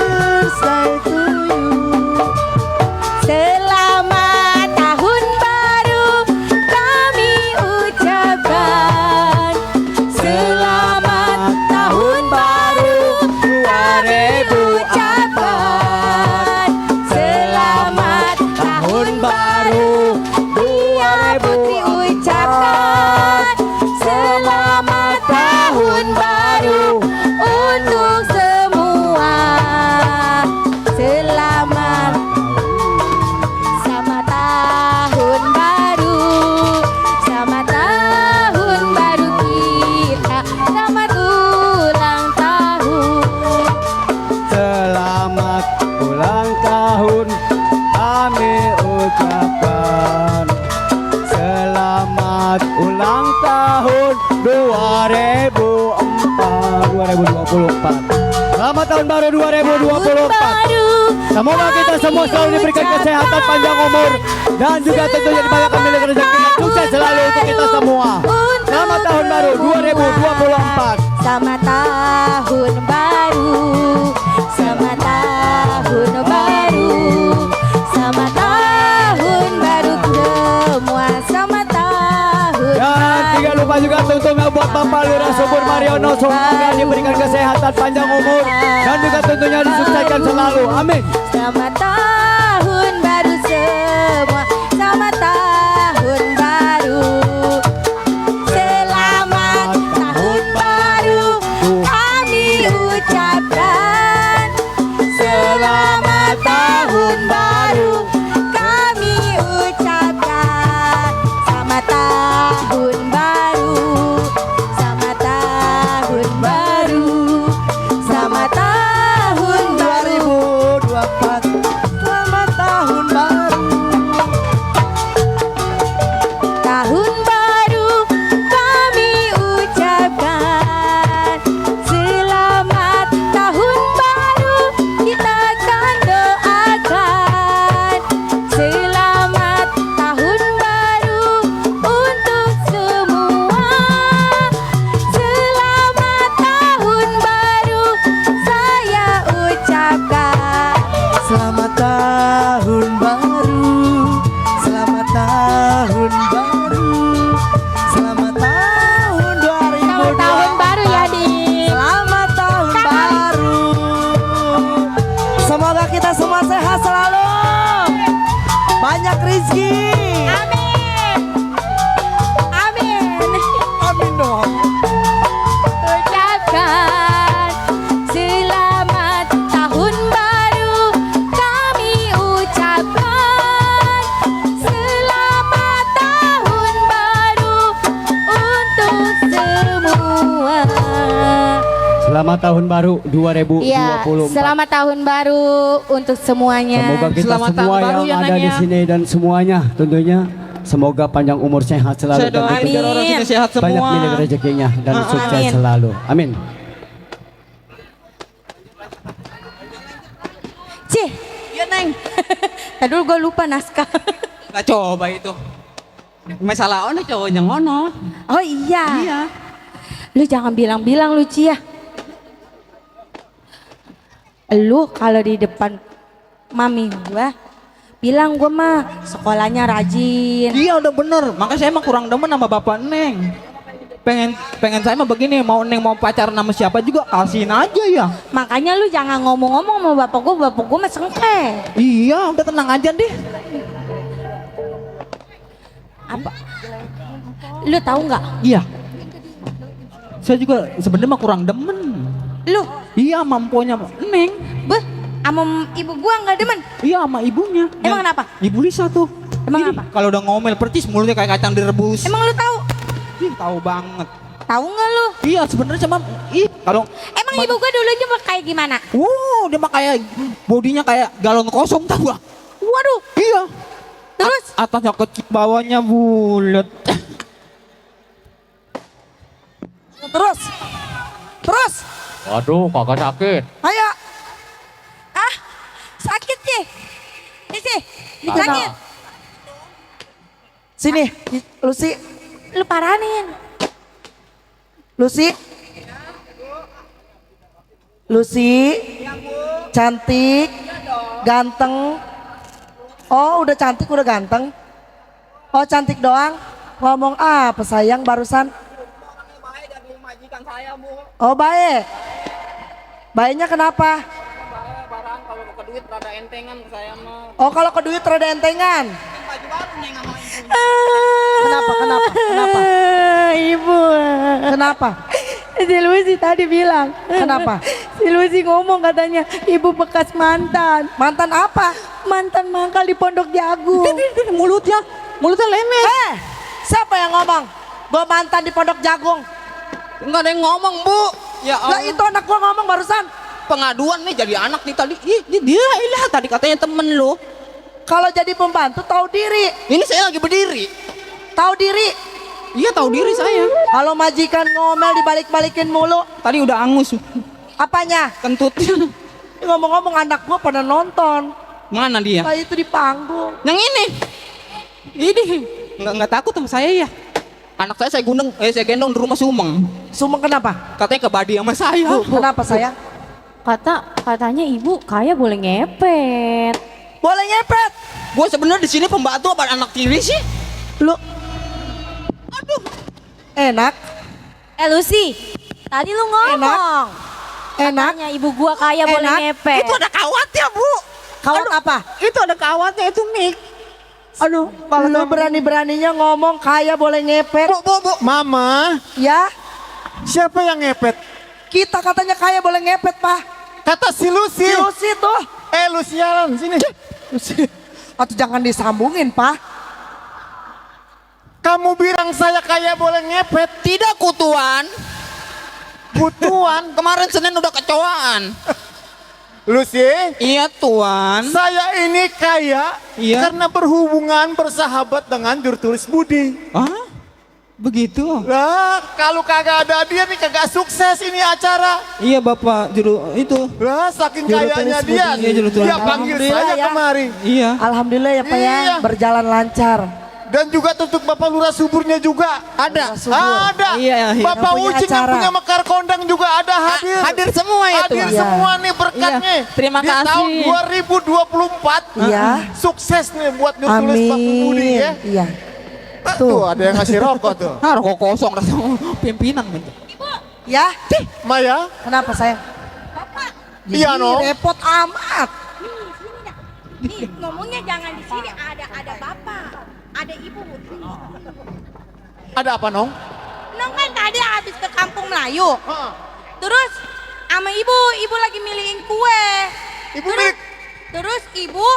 Selamat tahun baru kami ucapkan. Selamat tahun baru kami ucapkan. Selamat tahun baru Dia Putri ucapkan. Selamat tahun baru untuk semua. Selamat Selamat tahun baru, selamat tahun baru kita, selamat ulang tahun.
Selamat ulang tahun kami ucapkan. Selamat ulang tahun 2024. Selamat tahun baru 2024. Semoga kita semua selalu diberikan kesehatan, panjang umur dan juga tentunya dipanjangkan milik rezeki dan sukses selalu untuk kita semua. Selamat tahun baru 2024.
Selamat tahun baru, selamat tahun baru, selamat tahun baru semua, selamat tahun.
Dan tidak lupa juga tentunya buat Bapak Lurah Subur Mariono, semoga diberikan kesehatan, panjang umur dan juga tentunya disukseskan selalu. Amin.
Selamat tahun baru semua, selamat tahun baru. Selamat
24. Selamat tahun baru.
Tahun baru kami ucapkan, selamat tahun baru kita akan doakan. Selamat tahun baru untuk semua. Selamat tahun baru saya ucapkan.
Selamat tahun baru. Selamat tahun baru. Selamat tahun 2020.
Selamat tahun baru ya, Dik.
Selamat tahun baru. Semoga kita semua sehat selalu. Banyak rezeki.
Amin. Amin.
Amin dong.
Ucapkan selamat tahun baru kami ucapkan. Selamat tahun baru untuk semua.
Selamat tahun baru 2020.
Iya, selamat tahun baru untuk semuanya.
Semoga kita
Selamat
semua
tahun baru
yang
ya,
ada
Neng,
di
ya.
sini dan semuanya tentunya semoga panjang umur sehat selalu
Saya doain biar orang sini sehat semua.
banyak milik rezekinya dan sukses
Amin.
selalu. Amin.
Cih, iya Neng. Tadi dulu gue lupa naskah.
Nggak coba itu. Masalah ono cowoknya ngono.
Oh iya. Lu jangan bilang-bilang lu Cia. Lu kalau di depan mami gua bilang gua mah sekolahnya rajin.
Iya udah bener. Makanya saya emang kurang demen sama bapak Neng. Pengen saya mah begini, mau Neng mau pacaran sama siapa juga kasihin aja ya.
Makanya lu jangan ngomong-ngomong sama bapak gua mah sengke.
Iya udah tenang aja deh.
Apa? Lu tahu nggak?
Iya. Saya juga sebenarnya mah kurang demen.
Lu,
Iya mampunya Neng.
beh, sama ibu gua nggak demen.
Iya sama ibunya.
Emang kenapa?
Ibu Lisa tuh.
Emang
Ini
apa?
Kalau udah ngomel percis mulutnya kayak kacang direbus.
Emang lu tahu?
Ih, tahu banget.
Tahu nggak lu?
Iya sebenarnya cuma kalau
Emang ibu gua dulunya mah kayak gimana?
dia mah kayak bodinya kayak galon kosong tahu gak?
Waduh,
Iya.
terus?
Atasnya kecil, bawahnya bulat.
Terus.
Waduh, kagak sakit.
Ayo.
Ah, sakit sih. Ini sih,
Kenapa?
sakit.
Sini, Lucy.
Lu paranin.
Lucy. Lucy. Cantik. Ganteng. Oh, udah cantik, udah ganteng. Oh, cantik doang. Ngomong apa sayang barusan? Oh, baik. Baiknya kenapa?
Barang kalau ke duit rada entengan saya mah.
Oh, kalau ke duit rada entengan. Kenapa?
Ibu.
Kenapa?
Si Lucy tadi bilang.
Kenapa?
Si Lucy ngomong katanya ibu bekas mantan.
Mantan apa?
Mantan mangkal di Pondok Jagung.
Mulutnya lemes.
Siapa yang ngomong? Gue mantan di Pondok Jagung.
Enggak ada yang ngomong, Bu. Ya
Lah
Allah.
itu anak gua ngomong barusan.
Pengaduan nih jadi anak nih tadi. Ih, dia ilah tadi katanya temen lu.
Kalau jadi pembantu tahu diri.
Ini saya lagi berdiri.
Tahu diri.
Iya tahu diri saya.
Kalau majikan ngomel dibalik-balikin mulu.
Tadi udah angus.
Apanya?
Kentut.
Ngomong-ngomong anak gua pada nonton.
Mana dia?
Nah itu di panggung.
Yang ini. Ini nggak takut sama saya ya. Anak saya saya gendong di rumah Sumeng.
Sumeng kenapa?
Katanya kebadi sama saya.
Kenapa sayang?
Katanya ibu kaya boleh ngepet.
Boleh ngepet.
Gue sebenarnya di sini pembantu apa anak tiri sih?
Lu. Aduh. Enak.
Lucy, tadi lu ngomong.
Enak.
Katanya ibu gua kaya boleh
Enak.
ngepet.
Itu ada kawatnya, Bu.
Kawat apa?
Itu ada kawatnya itu Nick.
Aduh, lu berani-beraninya ngomong kaya boleh ngepet.
Bu.
Mama,
Ya,
siapa yang ngepet?
kita katanya kaya boleh ngepet, Pak.
Kata si Lucy.
Si Lucy tuh.
Lucy jalan sini.
Lucy. Atau jangan disambungin, Pak.
Kamu bilang saya kaya boleh ngepet.
Tidak kutuan.
Butuan.
Kemarin Senin udah kecoaan.
Lucy,
Iya tuan.
saya ini kaya karena berhubungan bersahabat dengan juru tulis Budi.
Ah, begitu.
Lah, kalau kagak ada dia nih kagak sukses ini acara.
Iya bapak juru itu.
Lah, saking
Juru
kayanya
tulis
dia,
Budi.
Iya, juru tulis.
dia panggil
Alhamdulillah
saya
ya.
kemari.
Iya.
Alhamdulillah ya Pak ya,
Iya.
berjalan lancar.
Dan juga untuk Bapak Lurah Suburnya juga.
Ada.
Ada.
Iya, iya.
Bapak
Yang punya
Ucing yang
acara.
punya Mekar Kondang juga ada hadir.
Hadir semua ya
Hadir
tuan.
semua nih berkatnya.
Iya, terima
Di
kasih.
tahun 2024.
Iya.
Sukses nih buat juru tulis Pak Budi
Amin.
ya.
Iya.
Tuh ada yang ngasih rokok tuh.
Ah, rokok kosong rasanya pimpinan.
Ya,
Maya,
kenapa sayang?
iya
Ih,
no.
repot amat.
Nih, ngomongnya jangan di sini, ada bapak, ada ibu.
Ada apa nong?
Nong kan tadi habis ke kampung Melayu. Terus sama ibu lagi milihin kue.
Ibu
terus,
milik.
terus ibu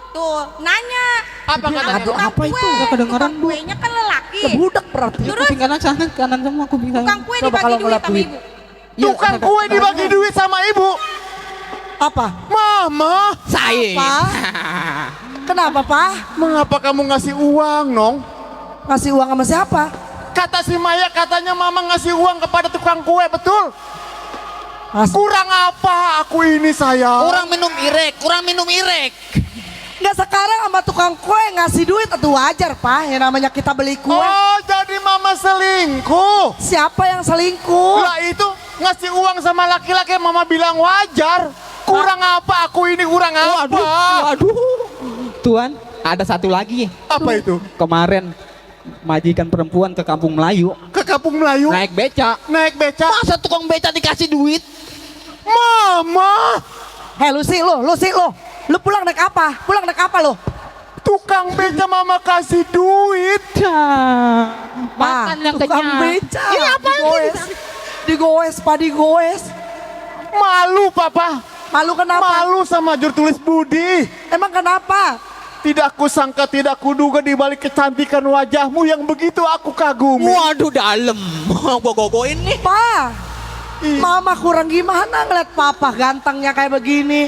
tuh nanya.
Apa katanya?
Aduh,
Tukang
apa itu?
kue,
Nggak kedengeran,
tukang
Bu.
kuenya kan lelaki.
Budak berarti.
Terus
Kuping kanan sana, kanan semua kuping saya.
tukang kue
Coba
dibagi
kalau
duit
ngeliat
sama
duit.
ibu.
Tukang kue dibagi duit sama ibu.
Apa?
Mama,
Saya.
Apa? Kenapa Pak?
mengapa kamu ngasih uang nong?
Ngasih uang sama siapa?
Kata si Maya katanya mama ngasih uang kepada tukang kue, betul? Kurang apa aku ini sayang?
Kurang minum irek.
Nggak, sekarang sama tukang kue ngasih duit itu wajar Pak. Yang namanya kita beli kue.
Oh, jadi mama selingkuh.
Siapa yang selingkuh?
Lah itu ngasih uang sama laki-laki mama bilang wajar. Kurang apa aku ini, kurang apa?
Waduh. Tuan, ada satu lagi.
Apa itu?
Kemarin majikan perempuan ke kampung Melayu
Ke kampung Melayu
naik beca.
naik beca.
Masa tukang beca dikasih duit?
Mama,
Hei Lucy lo. Lu pulang naik apa? Pulang naik apa lo?
tukang beca mama kasih duit.
Makan yang
tukang
kenyang.
beca.
Ini apa
Digoes Pak, digoes.
Malu papa.
Malu kenapa?
Malu sama juru tulis Budi.
Emang kenapa?
Tidak kusangka, tidak kuduga di balik kecantikan wajahmu yang begitu aku kagumi.
Waduh dalam. Gogo ini.
Pak, Mama kurang gimana ngeliat papa gantengnya kayak begini.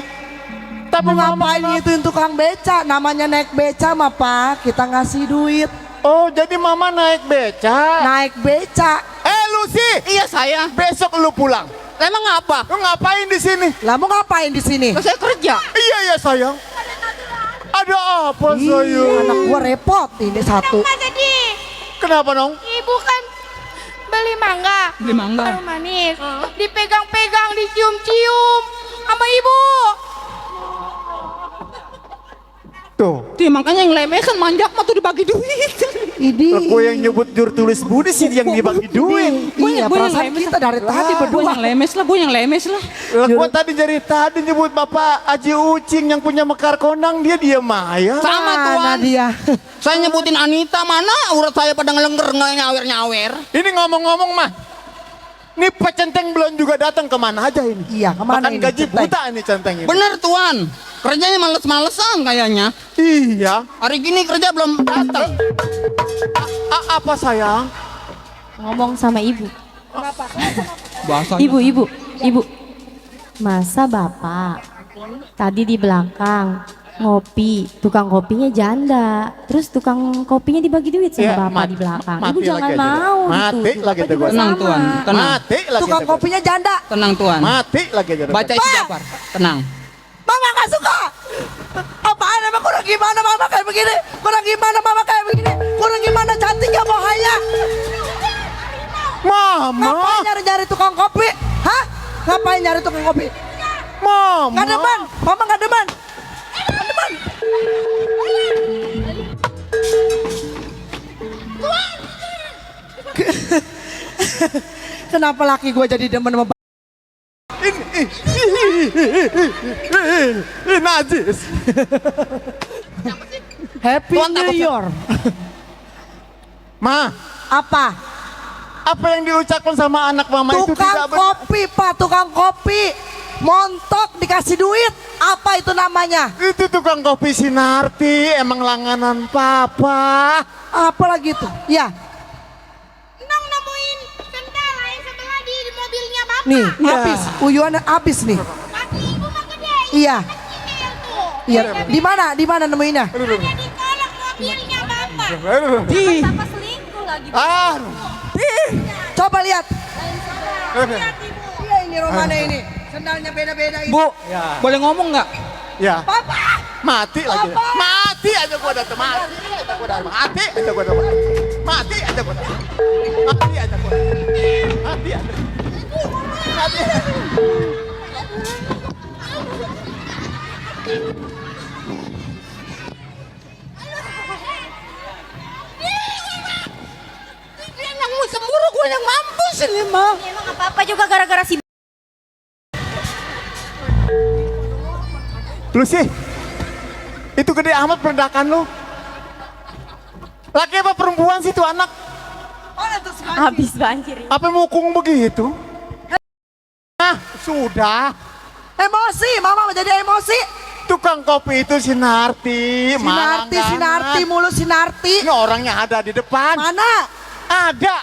Tapi
ngapain ngituin tukang beca? Namanya naik beca mah Pak, kita ngasih duit.
Oh, jadi mama naik beca.
Naik beca.
Lucy.
Iya saya.
Besok lu pulang.
Emang apa?
Lu ngapain di sini?
Lah mau ngapain di sini?
Saya kerja.
Iya sayang. Ada apa sayang?
Anak gua repot ini satu.
Kenapa sedih?
Kenapa dong?
Ibu kan beli mangga.
Beli mangga.
Baru manis. Dipegang-pegang, dicium-cium sama ibu.
Tuh.
Tuh makanya yang lemes kan manjak mah tuh dibagi duit.
Ini.
Gue yang nyebut juru tulis Budi sih yang dibagi duit.
Iya, perasaan kita dari tadi
Gue
berdua.
yang lemes lah, gue yang lemes lah.
Gue tadi dari tadi nyebut Bapak Aji Ucing yang punya Mekar Kondang, dia Maya.
Sama
Mana
tuan.
dia?
Saya nyebutin Anita, mana urat saya pada ngelengger nggak nyawer-nyawer.
Ini ngomong-ngomong mah, nih Pak Centeng belum juga datang, kemana aja ini?
Iya, kemana
Makan
ini,
gaji
Centeng?
buta ini Centeng ini.
Bener tuan, kerjanya males-malesan kayaknya.
Iya.
Hari gini kerja belum datang.
Apa sayang?
Ngomong sama ibu.
Bahasa
Ibu. Masa bapak tadi di belakang ngopi, tukang kopinya janda, terus tukang kopinya dibagi duit sama
Ya,
bapak di belakang. Ibu
mati
jangan
lagi aja.
mau
Mati
dituduh.
lagi
Bapak
aja
juga
gua.
Tenang
sama.
tuan, tenang.
Mati lagi.
Tukang
ada
kopinya janda.
Tenang tuan.
gua. Mati lagi aja. ada
Baca
gua.
isi Jafar. Tenang.
Mama gak suka. Apaan emang kurang gimana mama kayak begini? Kurang gimana mama kayak begini? Kurang gimana cantiknya bohaya?
Mama.
Ngapain nyari-nyari tukang kopi? Hah? Ngapain nyari tukang kopi?
Mama.
Gak demen, mama gak demen. Gak demen. Kenapa laki gue jadi demen sama
Najis.
Happy
Tuan,
New
takut-
Year.
Ma,
Apa?
apa yang diucapkan sama anak mama itu
Tukang
tidak benar.
kopi Pak, tukang kopi. Montok dikasih duit. Apa itu namanya?
Itu tukang kopi Sinarti, emang langganan papa.
Apa lagi itu? Ya,
Nong nemuin sendal yang sebelah di mobilnya bapak.
nih
Ya.
habis. Uyuan habis nih.
Kaki ibu mah gede,
Iya. Iya. Di mana? Di mana nemuinnya?
Ada di kolong mobilnya Bapak.
Bapak selingkuh lagi.
Coba lihat.
Lihat Ibu.
Iya ini Romana ini. Sendalnya beda-beda ini.
Bu, boleh ngomong nggak?
Ya.
Papa.
Mati lagi.
Apa?
Mati aja gua datang. Mati aja gua datang. Mati aja gua datang. Mati aja gua datang. Mati aja gua. Mati aja. Mati.
Dia yang cemburu, gue yang mampus ini mah.
Emang apa-apa juga gara-gara si
Lu sih. Itu gede amat perendakan lu. Laki apa perempuan sih itu anak?
habis banjir.
Apa mukung begitu? Nah, sudah.
Emosi, mama menjadi emosi.
Tukang kopi itu Sinarti.
Sinarti mulu Sinarti.
Ini orangnya ada di depan.
Mana?
Ada.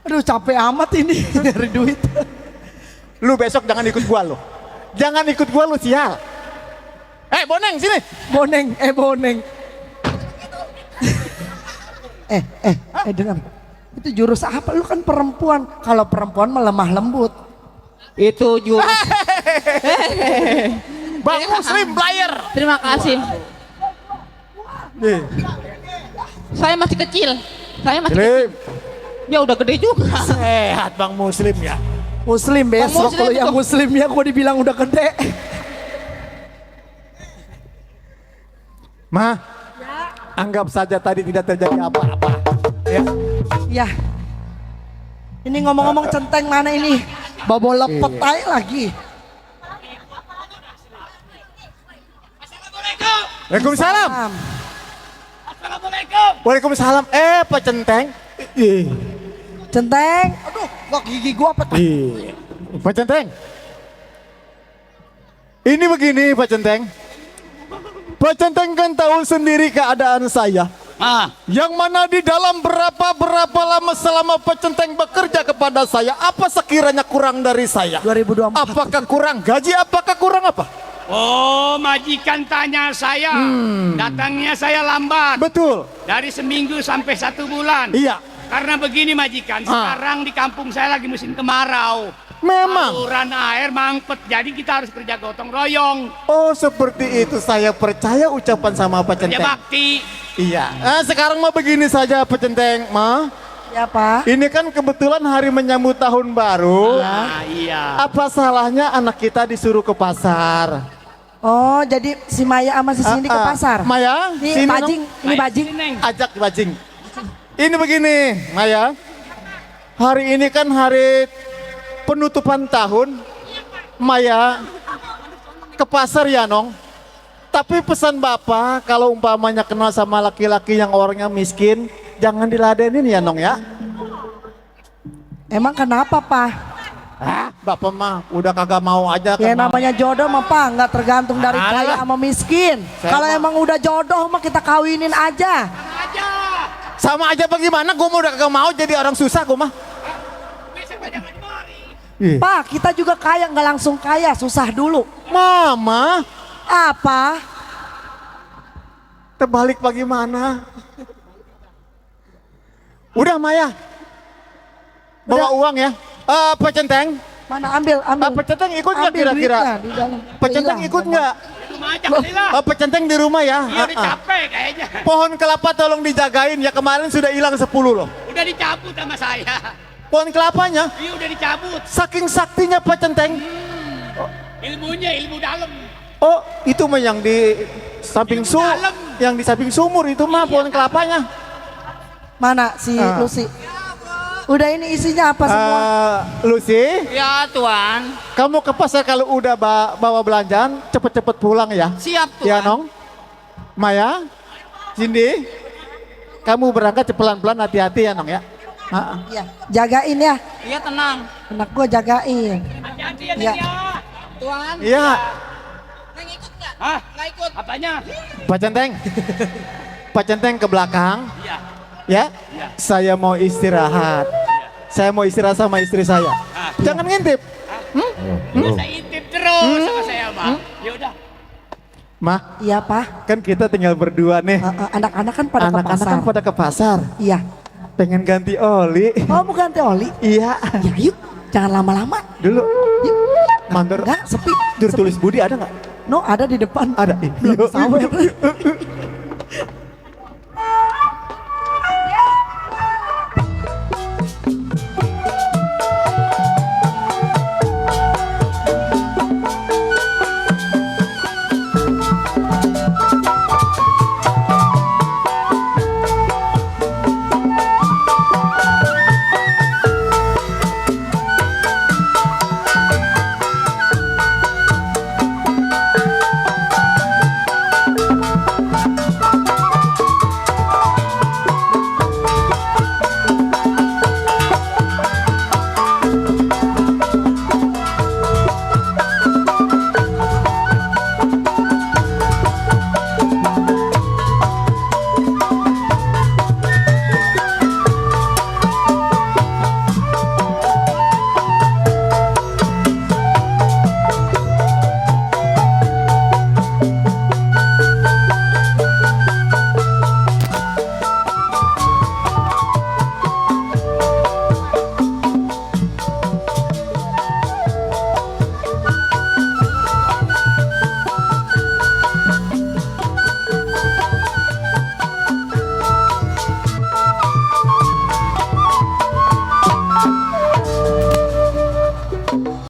Aduh capek amat ini nyari duit.
Lu besok jangan ikut gua lu. Jangan ikut gua lu sial. Boneng sini.
Boneng. Dengar. Itu jurus apa? Lu kan perempuan. Kalau perempuan mah lemah lembut.
Itu jurus.
Bang Muslim player.
Terima kasih. Saya masih kecil.
Muslim.
Ya udah gede juga.
Sehat Bang Muslim ya.
Muslim besok kalau yang muslim ya gua dibilang udah gede.
Ma, anggap saja tadi tidak terjadi apa-apa.
Ya. Ini ngomong-ngomong centeng mana ini? Bobo lepet aja lagi.
Waalaikumsalam.
Assalamualaikum.
Waalaikumsalam. Pak Centeng.
Centeng. Aduh, kok gigi gua apa tuh?
Pak Centeng. Ini begini Pak Centeng. Pak Centeng kan tahu sendiri keadaan saya. Yang mana di dalam berapa lama selama Pak Centeng bekerja kepada saya, apa sekiranya kurang dari saya?
2024.
Apakah kurang gaji? Apakah kurang apa?
Oh, majikan tanya saya. Datangnya saya lambat.
Betul.
Dari seminggu sampai 1 bulan.
Iya.
Karena begini majikan, sekarang di kampung saya lagi musim kemarau.
Memang.
Saluran air mangpet, jadi kita harus kerja gotong royong.
Oh seperti itu, saya percaya ucapan sama Pak Centeng.
Ya bakti.
Iya. Sekarang mau begini saja Pak Centeng, Ma.
Ya Pak.
Ini kan kebetulan hari menyambut tahun baru.
Iya.
Apa salahnya anak kita disuruh ke pasar?
Oh jadi si Maya sama si Cindy ke pasar.
Maya,
Ini
sini
bajing, ini bajing.
Ajak bajing. Ini begini, Maya. Hari ini kan hari penutupan tahun. Maya ke pasar ya Nong. Tapi pesan Bapak kalau umpamanya kenal sama laki-laki yang orangnya miskin, jangan diladenin ya Nong ya.
Emang kenapa Pak?
Bapak mah udah kagak mau aja.
Ya namanya jodoh mah Pak, nggak tergantung dari kaya sama miskin. Kalau emang udah jodoh mah kita kawinin aja.
Sama aja bagaimana, gue mau udah kagak mau jadi orang susah gue mah.
Pak, kita juga kaya nggak langsung kaya, susah dulu.
Mama,
apa?
Terbalik bagaimana? Udah Maya, bawa uang ya. Pak Centeng.
Mana ambil.
Pak Centeng ikut nggak kira-kira? Pak Centeng ikut nggak? Pak Centeng di rumah ya.
Iya udah capek kayaknya.
Pohon kelapa tolong dijagain ya, kemarin sudah hilang 10 loh.
Udah dicabut sama saya.
Pohon kelapanya?
Iya udah dicabut.
Saking saktinya Pak Centeng.
Ilmunya ilmu dalam.
Oh itu mah yang di samping yang di samping sumur itu mah pohon kelapanya.
Mana si Lucy? Udah ini isinya apa semua?
Lucy?
Ya Tuan.
Kamu ke pasar kalau udah bawa belanjaan cepet-cepet pulang ya.
Siap Tuan.
Ya Nong. Maya, Cindy, kamu berangkat pelan-pelan, hati-hati ya Nong ya.
Iya, jagain ya.
Iya tenang.
Anak gua jagain.
Hati-hati
ya.
Tuan.
Iya.
Neng ikut nggak?
Hah?
Nggak ikut.
Apanya?
Pak Centeng. Pak Centeng ke belakang.
Iya.
Ya. Saya mau istirahat. Saya mau istirahat sama istri saya. Jangan ngintip.
Masa intip terus sama saya, Pak. Ya udah.
Mah,
Iya, Pak.
kan kita tinggal berdua nih.
Anak-anak kan pada ke
Anak-anak
pasar.
kan pada ke pasar.
Iya.
Pengen ganti oli.
Oh, mau ganti oli?
Iya.
Ya, yuk. Jangan lama-lama.
Dulu.
Yuk.
Mandor.
Enggak, sepi.
Juru tulis Budi ada nggak?
No, ada di depan.
Ada.
Belum
Yuk,
sampai.
yuk.